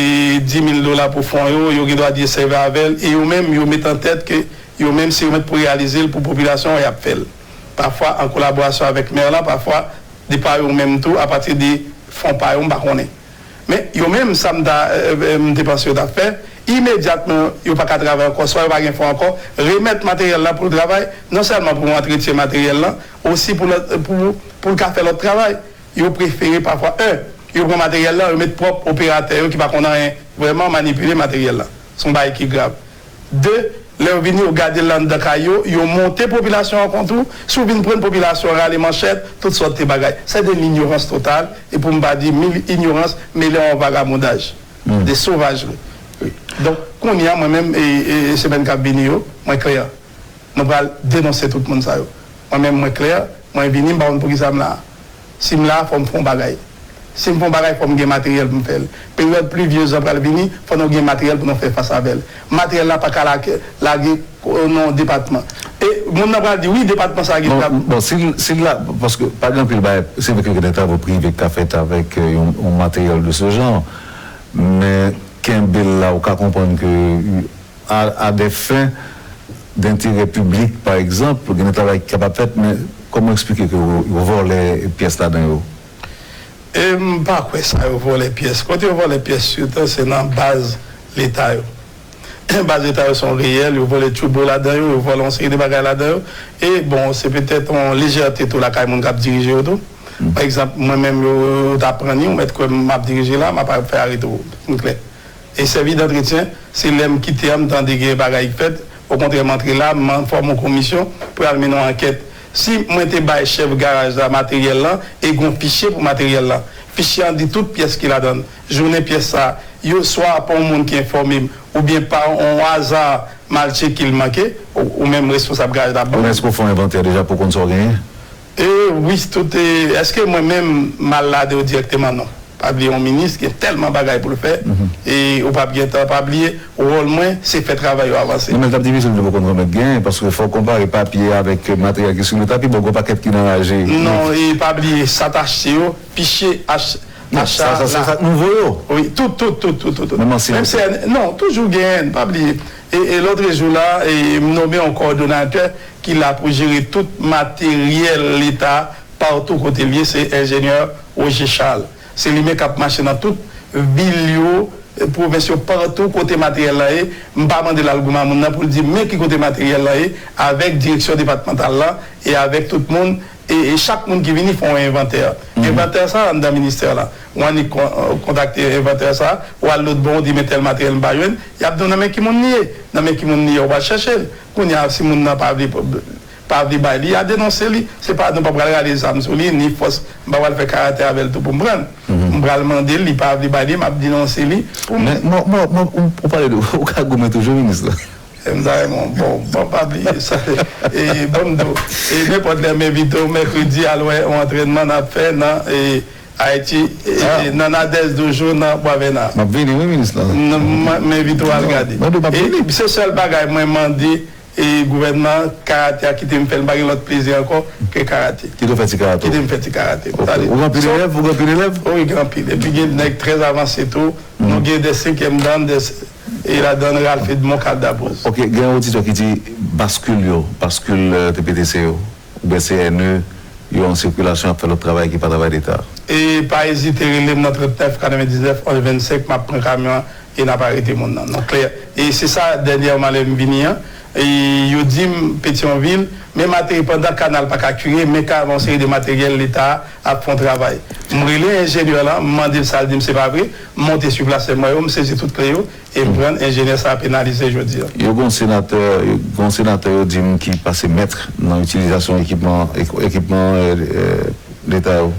dis mil dola pou fon yo, yo gen dwa di yo sèvi avè l, e yo menm, yo met an tèt ke yo menm, se yo menm pou reyalize l pou popilasyon an, y ap fè l. Pafwa an kolaborasyon avèk mè lan, pafwa de pa yo menm tou, apati de fon pa yo, m pa konnen. Men, yo menm, sa m ta, e, e, m te panse yo t ap fè, imedyatman, yo pa ka travay ankò, swa yo pa gen fon ankò, remèt materyèl la pou l travay, non sèlman pou entretyen materyèl la, osi pou lòt, pou, pou l ka fè lòt travay. Yo prefere pafwa, en, yo pran materyèl la, yo met pwòp operatè yo ki pa konn anyen, vrèman manipile materyèl la. Se yon bagay ki grav. De, lè yo vini, yo gade l anndan kay yo, yo monte popilasyon an kont ou. Si w vin pran popilasyon an, rale manchèt, tout sòt de bagay. Se de linyorans total, e pou m pa di mil inyorans mele a yon vagabondaj. De sovajri. Wi. Donk, kounye a, mwen menm, e, e, e semèn k ap vini yo, mwen klè. Nou pral denonse tout moun sa yo. Mwen menm, mwen klè, mwen vini, m pa konn poukisa m la. Si m la, fò m fè yon bagay. Si m fè yon bagay, fò m gen materyèl pou m fè l. Peryòd plivyez lan pral vini, fò nou gen materyèl pou nou fè fas avè l. Materyèl la pa ka lage, lage o non depatman. E moun nan pral di, wi, depatman sa gen bon, trab- bon, si l, si l la, paske pa gen anpil bagay, se vre ke gen de travo prive ki ka fèt avèk, e, yon, yon materyèl de ce genre, men kenbe l la, ou ka konprann ke a, à des fins d'intérêt public, pa egzanp, gen de travay ki kapab fèt, men kòman w eksplike ke yo, yo vòlè pyès ladan yo? E m pa kwè sa yo vòlè pyès. Kote yo vòlè pyès, sitou, se nan baz Leta yo. Baz Leta yo se yon reyèl, yo vòlè tchoubo ladan yo, yo vòlè yon seri de bagay ladan yo. E, bon, se petèt yon lejète tou lakay moun k ap dirije yo tou. Pa egzanp, mwen menm, yo, yo ta pran ni, ou mèt kwè m ap dirije la, m ap fè arete w, m klè. E sèvi dantretyen, se lè m kite a, m tande gen bagay ki fèt. Okontrè, m antre la, m fòme yon komisyon pou y al mennen yon ankèt. Si mwen te bay chèf garaj la materyèl lan, e gen yon fichye pou materyèl lan. Fichye an di tout pyès ki ladan l. Jounen pyès sa, yo swa pa yon moun ki enfòme m, oubyen pa yon aza m al tcheke l manke, ou, ou menm responsab garaj la ban m. Èske w fè yon envantè deja pou w konn sa w genyen? E wi, tout, e, èske mwen menm m al ladan yo dirèkteman? Non. Pa bliye, yon minis gen tèlman bagay pou l fè, e ou p ap gen tan. Pa bliye, wòl mwen, se fè travay yo avanse. Non, men l t ap difisil pou w konn remèt gen, paske fò w konpare papye avèk materyèl ki sou leta, pi bon, gen yon pakèt ki nan raje. Non, e pa bliye, sa t achte yo, fichye ach-, acha la. Sa, sa, sa, sa nouvo yo. Wi, tout, tout, tout, tout, tout, tout. Menm ansyen. Menm si, non, toujou gen, pa bliye. E, e lòt jou la, e, m nonmen yon kowòdonatè ki la pou jere tout materyèl leta patou kote l ye, se enjenyè Roger Charles. Se li menm k ap mache nan tout vil yo, pwovens yo, patou kote materyèl la ye. M pa mande l al goumen a moun nan pou l di men ki kote materyèl la ye, avèk direksyon depatmantal la e avèk tout moun, e, e chak moun ki vini fè yon envantè. Envantè sa anndan ministè la. Ou annik kon-, kontakte envantè sa, ou al lòt bò, ou di men tèl materyèl m pa jwenn, y ap di w nan men ki moun li ye. Nan men ki moun li ye, ou pral chèche l. Kounye a, si moun nan pa vle pa vle bay li, y a denonse li. Se pa, nou pa pral rale zam sou li, ni fòs, m pa pral fè karate avè l tou pou m pran l. M pral mande l, li pa vle bay li, m ap denonse li pou m. Men, mwen, mwen, mwen, ou, ou pale de, ou ka goumen toujou, minis la. M ta renmen, bon, bon, pa bliye sa. E, bon, m di w, e, nenpòt lè m envite w, mèkredi, al wè yon antrènman n ap fè nan, e, Ayiti, e, e, nan Nadèz Dojo, nan Bwavèna. M ap vini, wi, minis lan. M envite w al gade. E se sèl bagay mwen mande, e, gouvènman an, karate a kite m fè l, m pa gen lòt plezi ankò ke karate. Kite w fè ti karate. Kite m fè ti karate. Ok. Ou gen anpil elèv? Ou gen anpil elèv? Wi, gen anpil. Epi gen nèg trè avanse tou. Nou gen de senkyèm dan, de, e ladan Ralph Edmond Cal Daboz. Ok, gen yon oditè ki di baskil yo, baskil, euh, T P T C yo, oubyen C N E, yo an sikilasyon ap fè lòt travay ki pa travay Leta. E pa ezite rele m nan trannèf katrevendiznèf onz vennsenk, m ap pran kamyon an e n ap arete moun nan. Non, klè. E se sa dènyèman lè m vini an, e yo di m Petyonvil, men materi-, pandan kanal pa ka kire, men ka yon seri de materyèl Leta ap fè yon travay. M rele enjenyè lan, m mande l sa, l di m se pa vre, m monte sou plas, m wè yo, m sezi tout kle yo, e m pran enjenyè sa ap penalize jodi a. Yo gen yon senatè, yo gen yon senatè yo di m ki pase mèt nan itilizasyon ekipman, ek-, ekipman, euh, euh, Leta yo.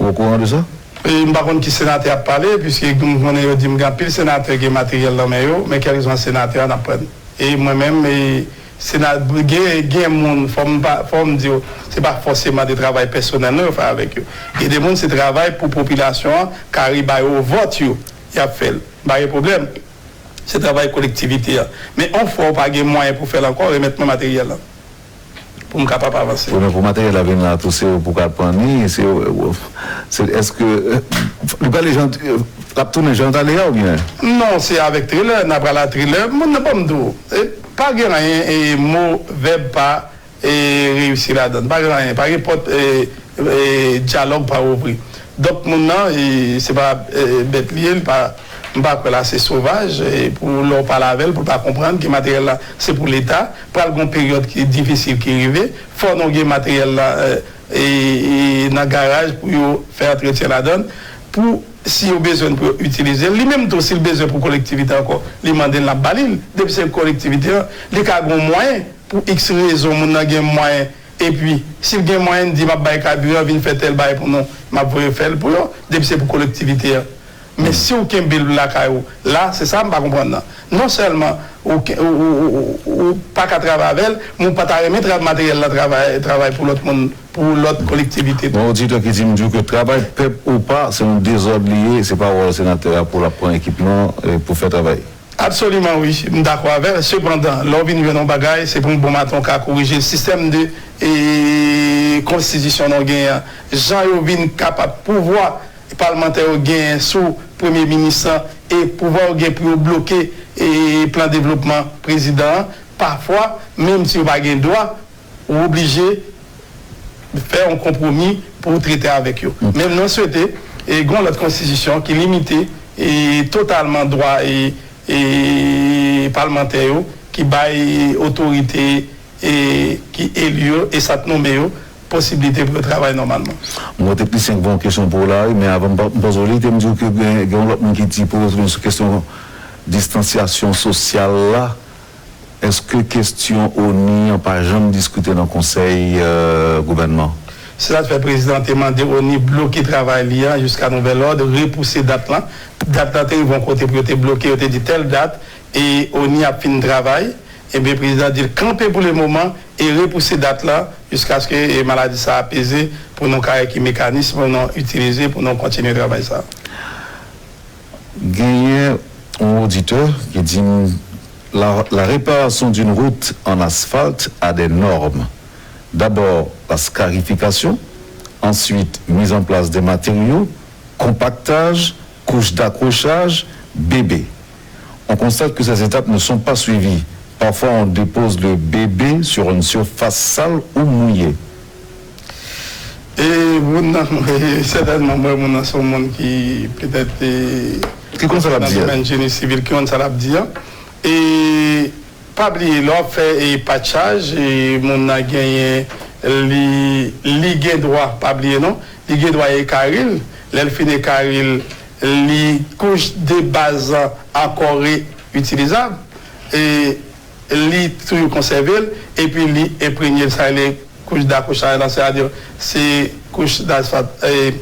Ou okouran de sa? E m pa konn ki senatè ap pale, piske m konnen yo di m gen anpil senatè gen materyèl nan men yo, men kèlkeswa senatè a n ap pran. E mwen menm, e, sena-, gen, gen moun, fò m pa, fò m di w, se pa fòseman de travay pèsonèl non yo fè avèk yo. Gen de moun, se travay pou popilasyon an, kare ba yo vòt yo, y ap fè l. M pa gen pwoblèm. Se travay kolektivite an. Men yon fwa w pa gen mwayen pou fè l ankò, remèt mwen materyèl lan pou m kapab avanse. Wi, men pou materyèl la vin la tou, se ou pou ka pran li, se, se, èske, euh, li prale jan, l ap tounen jan l t ale a oubyen? Non, se avèk trelè, n a pral a trelè. Moun nan ban m di w, e, pa gen anyen, e, mo, vèb pa, e, reyisi ladan l. Pa gen anyen, pa gen pòt, e, e, dyalòg pa ouvri. Donk, moun nan, e, se pa, e, bèt li ye, li pa, m pa kwè l ase sovaj, e, pou lè w pale avè l, pou l pa konprann ke materyèl la, se pou Leta. Pral gen yon peryòd ki difisil ki rive. Fò nou gen materyèl la, e, e, e, nan garaj pou yo fè antretyen ladan l. Pou, si yo bezwen l pou yo itilize l, li menm tou, si l bezwen pou kolektivite ankò, li mande l, n ap ba li l. Depi se kolektivite an, li ka gen yon mwayen, pou iks rezon, moun nan gen mwayen, epi, si l gen mwayen, l di, "M ap bay kabiran, vin fè tèl bagay pou nou," m ap voye fè l pou yo, depi se pou kolektivite an. Men si w kenbe l lakay ou, la, se sa m pa konprann nan. Non sèlman ou, ke- ou, ou, ou, ou, ou pa ka travay avè l, men ou pa ta renmen tra- materyèl la travay, travay pou lòt moun, pou lòt kolektivite tou. Yon oditè ki di m di w ke travay pèp ou pa, se yon dezòd li ye, se pa wòl senatè a pou l ap pran ekipman, e, pou fè travay. Absoliman wi, m dakò avè l. Sepandan, lè w vin jwenn yon bagay, se pou yon bon maten w ka korije l. Sistèm de, e, konstitisyon nou genyen an, jan yo vin kapab pouvwa palmantè yo genyen sou premye minis lan e pouvwa yo gen pou yo bloke, e, plan devlopman prezidan an, pafwa, menm si yo pa gen dwa, ou oblije fè yon konpwomi pou w trete avèk yo. Men mwen swete, e, gen yon lòt konstitisyon ki limite, e, totalman dwa, e, e, palmantè yo, ki bay otorite, e, ki eli yo e sa k nonmen yo posiblite pou yo travay nòmalman. Mwen, teknisyen k voye yon kesyon pou w la, wi, men avan m pa- m poze w li, te m di w ke gen, gen yon lòt moun ki di pou w sou kesyon distansyasyon sosyal la. Èske kesyon ONI an pa janm diskite nan konsèy, euh, gouvènman? Se sa k fè prezidan te mande ONI bloke travay li an jiska nouvèl òd, repouse dat lan. Dat lan te rive yon kote pou yo te bloke, yo te di tèl dat, e ONI ap fin travay. Ebyen, prezidan di l kanpe pou le moman e repouse dat lan jiskaske, e, maladi sa a apeze pou nou ka wè ki mekanis pou nou itilize pou nou kontinye travay sa a. Genyen yon oditè ki di m, la, la réparation d'une route en asphalte a des normes. D'abord, la scarification, ensuite, mise en place des matériaux, compactage, couche d'accrochage, bébé. On constate que ces étapes ne sont pas suivies. Parfois, on dépose le bébé sur une surface sale ou mouillée. E moun nan, sètènman, mwen, moun nan se yon moun ki petèt, e, ki konn sa l ap nan di a, domèn jeni sivil, ki konn sa l ap di a. E pa bliye, lè w ap fè, e, patchaj, e, moun nan genyen, li, li gen dwa, pa bliye non, li gen dwa ekari l. Lè l fin ekari l, li kouch de baz lan ankò reyitilizab. E li toujou konsève l, epi li enprenye l, sa rele kouch dakouchaj lan, sètadi se kouch dasfalt, e,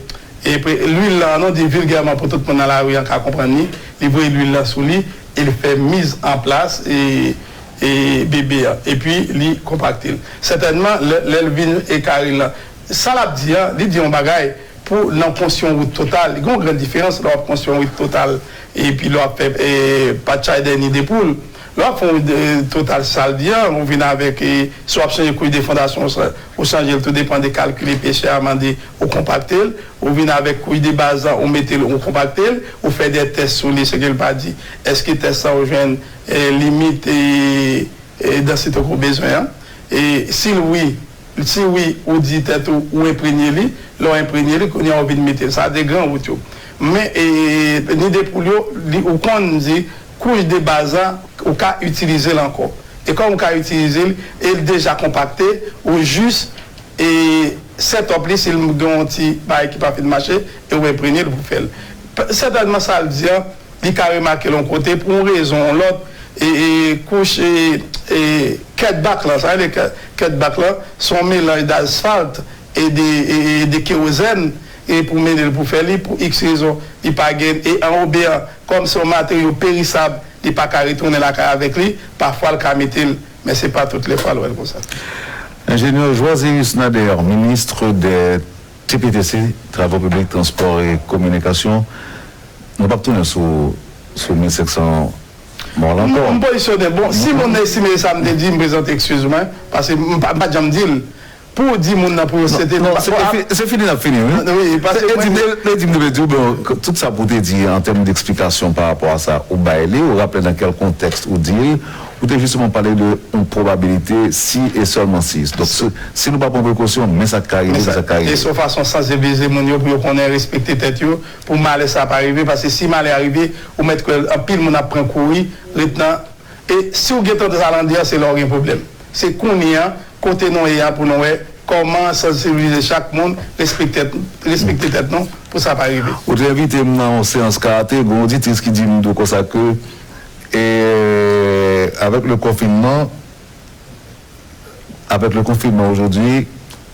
e pre- lwil lan, nou di vilgèman pou tout moun nan lari an ka konprann li, li voye lwil lan sou li, e li fè miz an plas, e, e bebe an, epi li konpakte l. Sètènman, lè, lè l vin ekari l lan, sa l ap di an, li di yon bagay, pou nan konstwi yon wout Total. Gen yon gran diferans lè w ap konstwi yon wout Total epi lè w ap fè e, patchay dènye de poul. Lè w ap fè yon wout e, Total, sa l di a, ou vin avèk e, si w ap chanje kouch de fondasyon, ou sa- ou chanje l, tou depann de kalkil epesè a, mande ou konpakte l, ou vin avèk kouch de baz la, ou mete l, ou konpakte l, ou fè de tès sou li, se ke l pa di, èske tès sa ou jwenn e, limit e, e, dansite ke w bezwen an? E si l wi, si wi, ou di tèt ou, ou enprenye li, lè w enprenye li, kounye a ou vin mete l. Sa de gran wout yo. Men e, ni de poul yo, li, ou konn di, kouch de baz la, ou ka itilize l ankò. E kòm ou ka itilize l, e l deja konpakte, ou jis e, set up li, si l gen yon ti bagay ki pa fin mache, e ou enprenye l pou fè l. P- Sètènman, sa l di a, li ka remake l yon kote pou yon rezon, yon lòt, e, e, kouch, e, e, cut back lan, sa vle di cut back lan, se yon melanj de asfalt e de, e, e de kewozèn, e pou mennen l pou fè li, pou iks rezon, li pa gen, e anwobe an, kòm se yon materyo perisab, li pa ka retounen lakay avèk li, pafwa l ka mete l, men se pa tout lè fwa l wè l konsa. Enjenyè Joiséus Nader, ministre des T P T C, Travaux Publics, Transports et Communications, nou p ap tounen sou, sou mil senk san mò la ankò. M pozisyone. Bon, si moun nan estime sa m te di, m prezante eskiz mwen, paske m pa, m pa t janm di l. Pou w di moun nan pou yo sete... Non, se, se fini n ap fini, wi. Wi, paske mwen... Lè di m te di w, bon, tout sa pou w te di an tèm deksplikasyon pa rapò a sa, ou bay li, ou raple nan kèl kontèks ou di l, ou te jisteman pale de yon pwobabilite si e sèlman si. Donk, si, si nou pa pran prekosyon, men sa k ka rive, men sa k ka rive. E se yon fason sansibilize moun yo pou yo konnen respekte tèt yo, pou malè sa pa rive, paske si malè a rive, ou mèt kwè anpil moun ap pran kouri, ret nan E si w gen tandans al andedan, se la w gen pwoblèm. Se kounye a, kote nou ye a, pou nou wè kòman sansibilize chak moun, respekte, respekte tèt nou, pou sa pa rive. Ou te envite m nan yon seyans karate, gen yon oditris ki di m tou konsa ke, e, avec le confinement, avec le confinement aujourd'hui,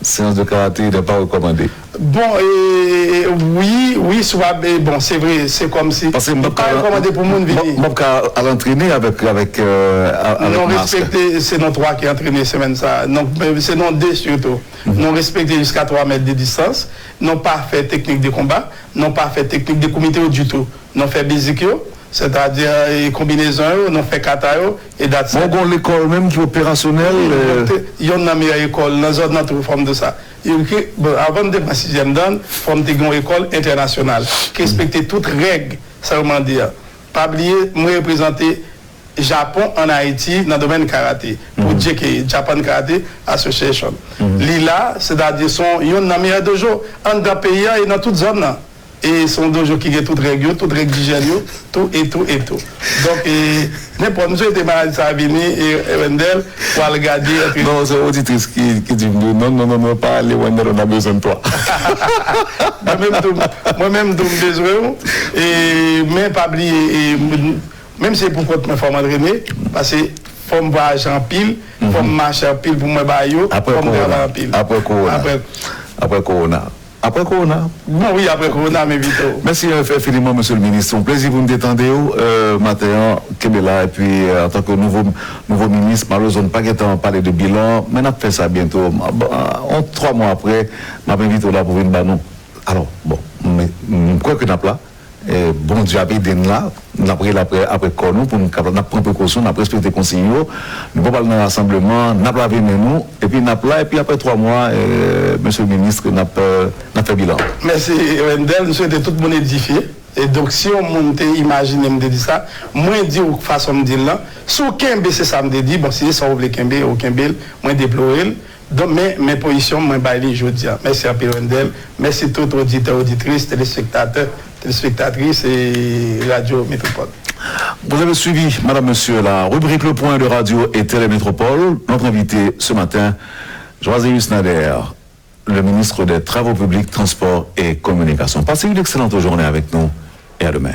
séance de karaté n'est pas recommandée. Bon, e, wi, wi, si w ap, e, bon, se vre, se kòmsi li pa rekòmande pou moun vini. Paske m p ap ka al antrene avèk, avèk, euh, a- avèk mask. Non respekte, se nou twa ki antrene semèn sa a. Donk, men se nou de sitou. Nou respekte jiska twa mèt de distans. Nou pa fè teknik de konba. Nou pa fè teknik de kumite yo ditou. Nou fè basic yo, sètadi, e, konbinezon yo, nou fè kata yo, e that's it. Bon, gon lekòl menm ki operasyonèl, wi, euh, mwen te, yonn nan meyè ekòl nan zòn nan tou, fò m di w sa. Yo ki, bon, avan m te pran sizyèm dan, fò m te gen yon ekòl entènasyonal, ki respekte tout règ sa yo mande a. Pa bliye, mwen reprezante Japon ann Ayiti nan domèn karate, pou J K A, Japan Karate Association. Li la, sètadi se yon, yonn nan meyè dojo anndan peyi a e nan tout zòn nan. E se yon dojo ki gen tout règ yo, tout règ dijyèn yo, tou e tou e tou. Donk, e, nenpòt, m swete maladi sa a vini, e, e Wendell, pou al gade, epi... Non, se oditris ki, ki di m tou, non, non, non, non, pa ale, Wendell, on a besoin de toi. Mwen menm tou, mwen menm tou, m bezwen w. E, men pa bliye, e, m- menm si se pou kont mwen, fò m antrene, paske fò m vwayaje anpil, fò m mache anpil pou mwen ba yo, fò m travay anpil. Apre kowona. Apre kowona. Apre kowona. Bon, wi, apre kowona, m envite w. Mèsi, euh, enfiniman, mesye le minis. Se yon plezi pou m te tande w, euh, maten an. Kenbe la, epi, euh, antanke nouvo, nouvo minis, malerezman, nou pa gentan pale de bilan, men n ap fè sa byento. Bon, euh, yon twa mwa apre, m ap envite w la pou vin ba nou. Alò, bon, m, m kwè ke n ap la. E, Bondye ap ede n la, n ap rele apre, apre kò nou pou n kapab, n ap pran prekosyon, n ap respekte konsiy yo, nou p ap al nan rasanbleman, n ap lave men nou, epi n ap la, epi apre twa mwa, e, mesye minis, n ap, e, n ap fè bilan. Mèsi, Wendell, m swete tout moun edifye. E donk, si yon moun te imajine m te di sa, mwen di w fason m di l lan, si w kenbe se sa m te di, bon, si se sa w vle kenbe, ou kenbe l, mwen deplore l. Donk, men, men pozisyon m, mwen bay li jodi a. Mèsi anpil, Wendell. Mèsi tout oditè, oditris, telespektatè, telespektatris e Radyo Metropole. Vous avez suivi, madame, monsieur, la rubrique Le Point de Radio et Télé Métropole. Notre invité ce matin, Joiséus Nader, le ministre des Travaux publics, Transports et Communications. Passez une excellente journée avec nous et à demain.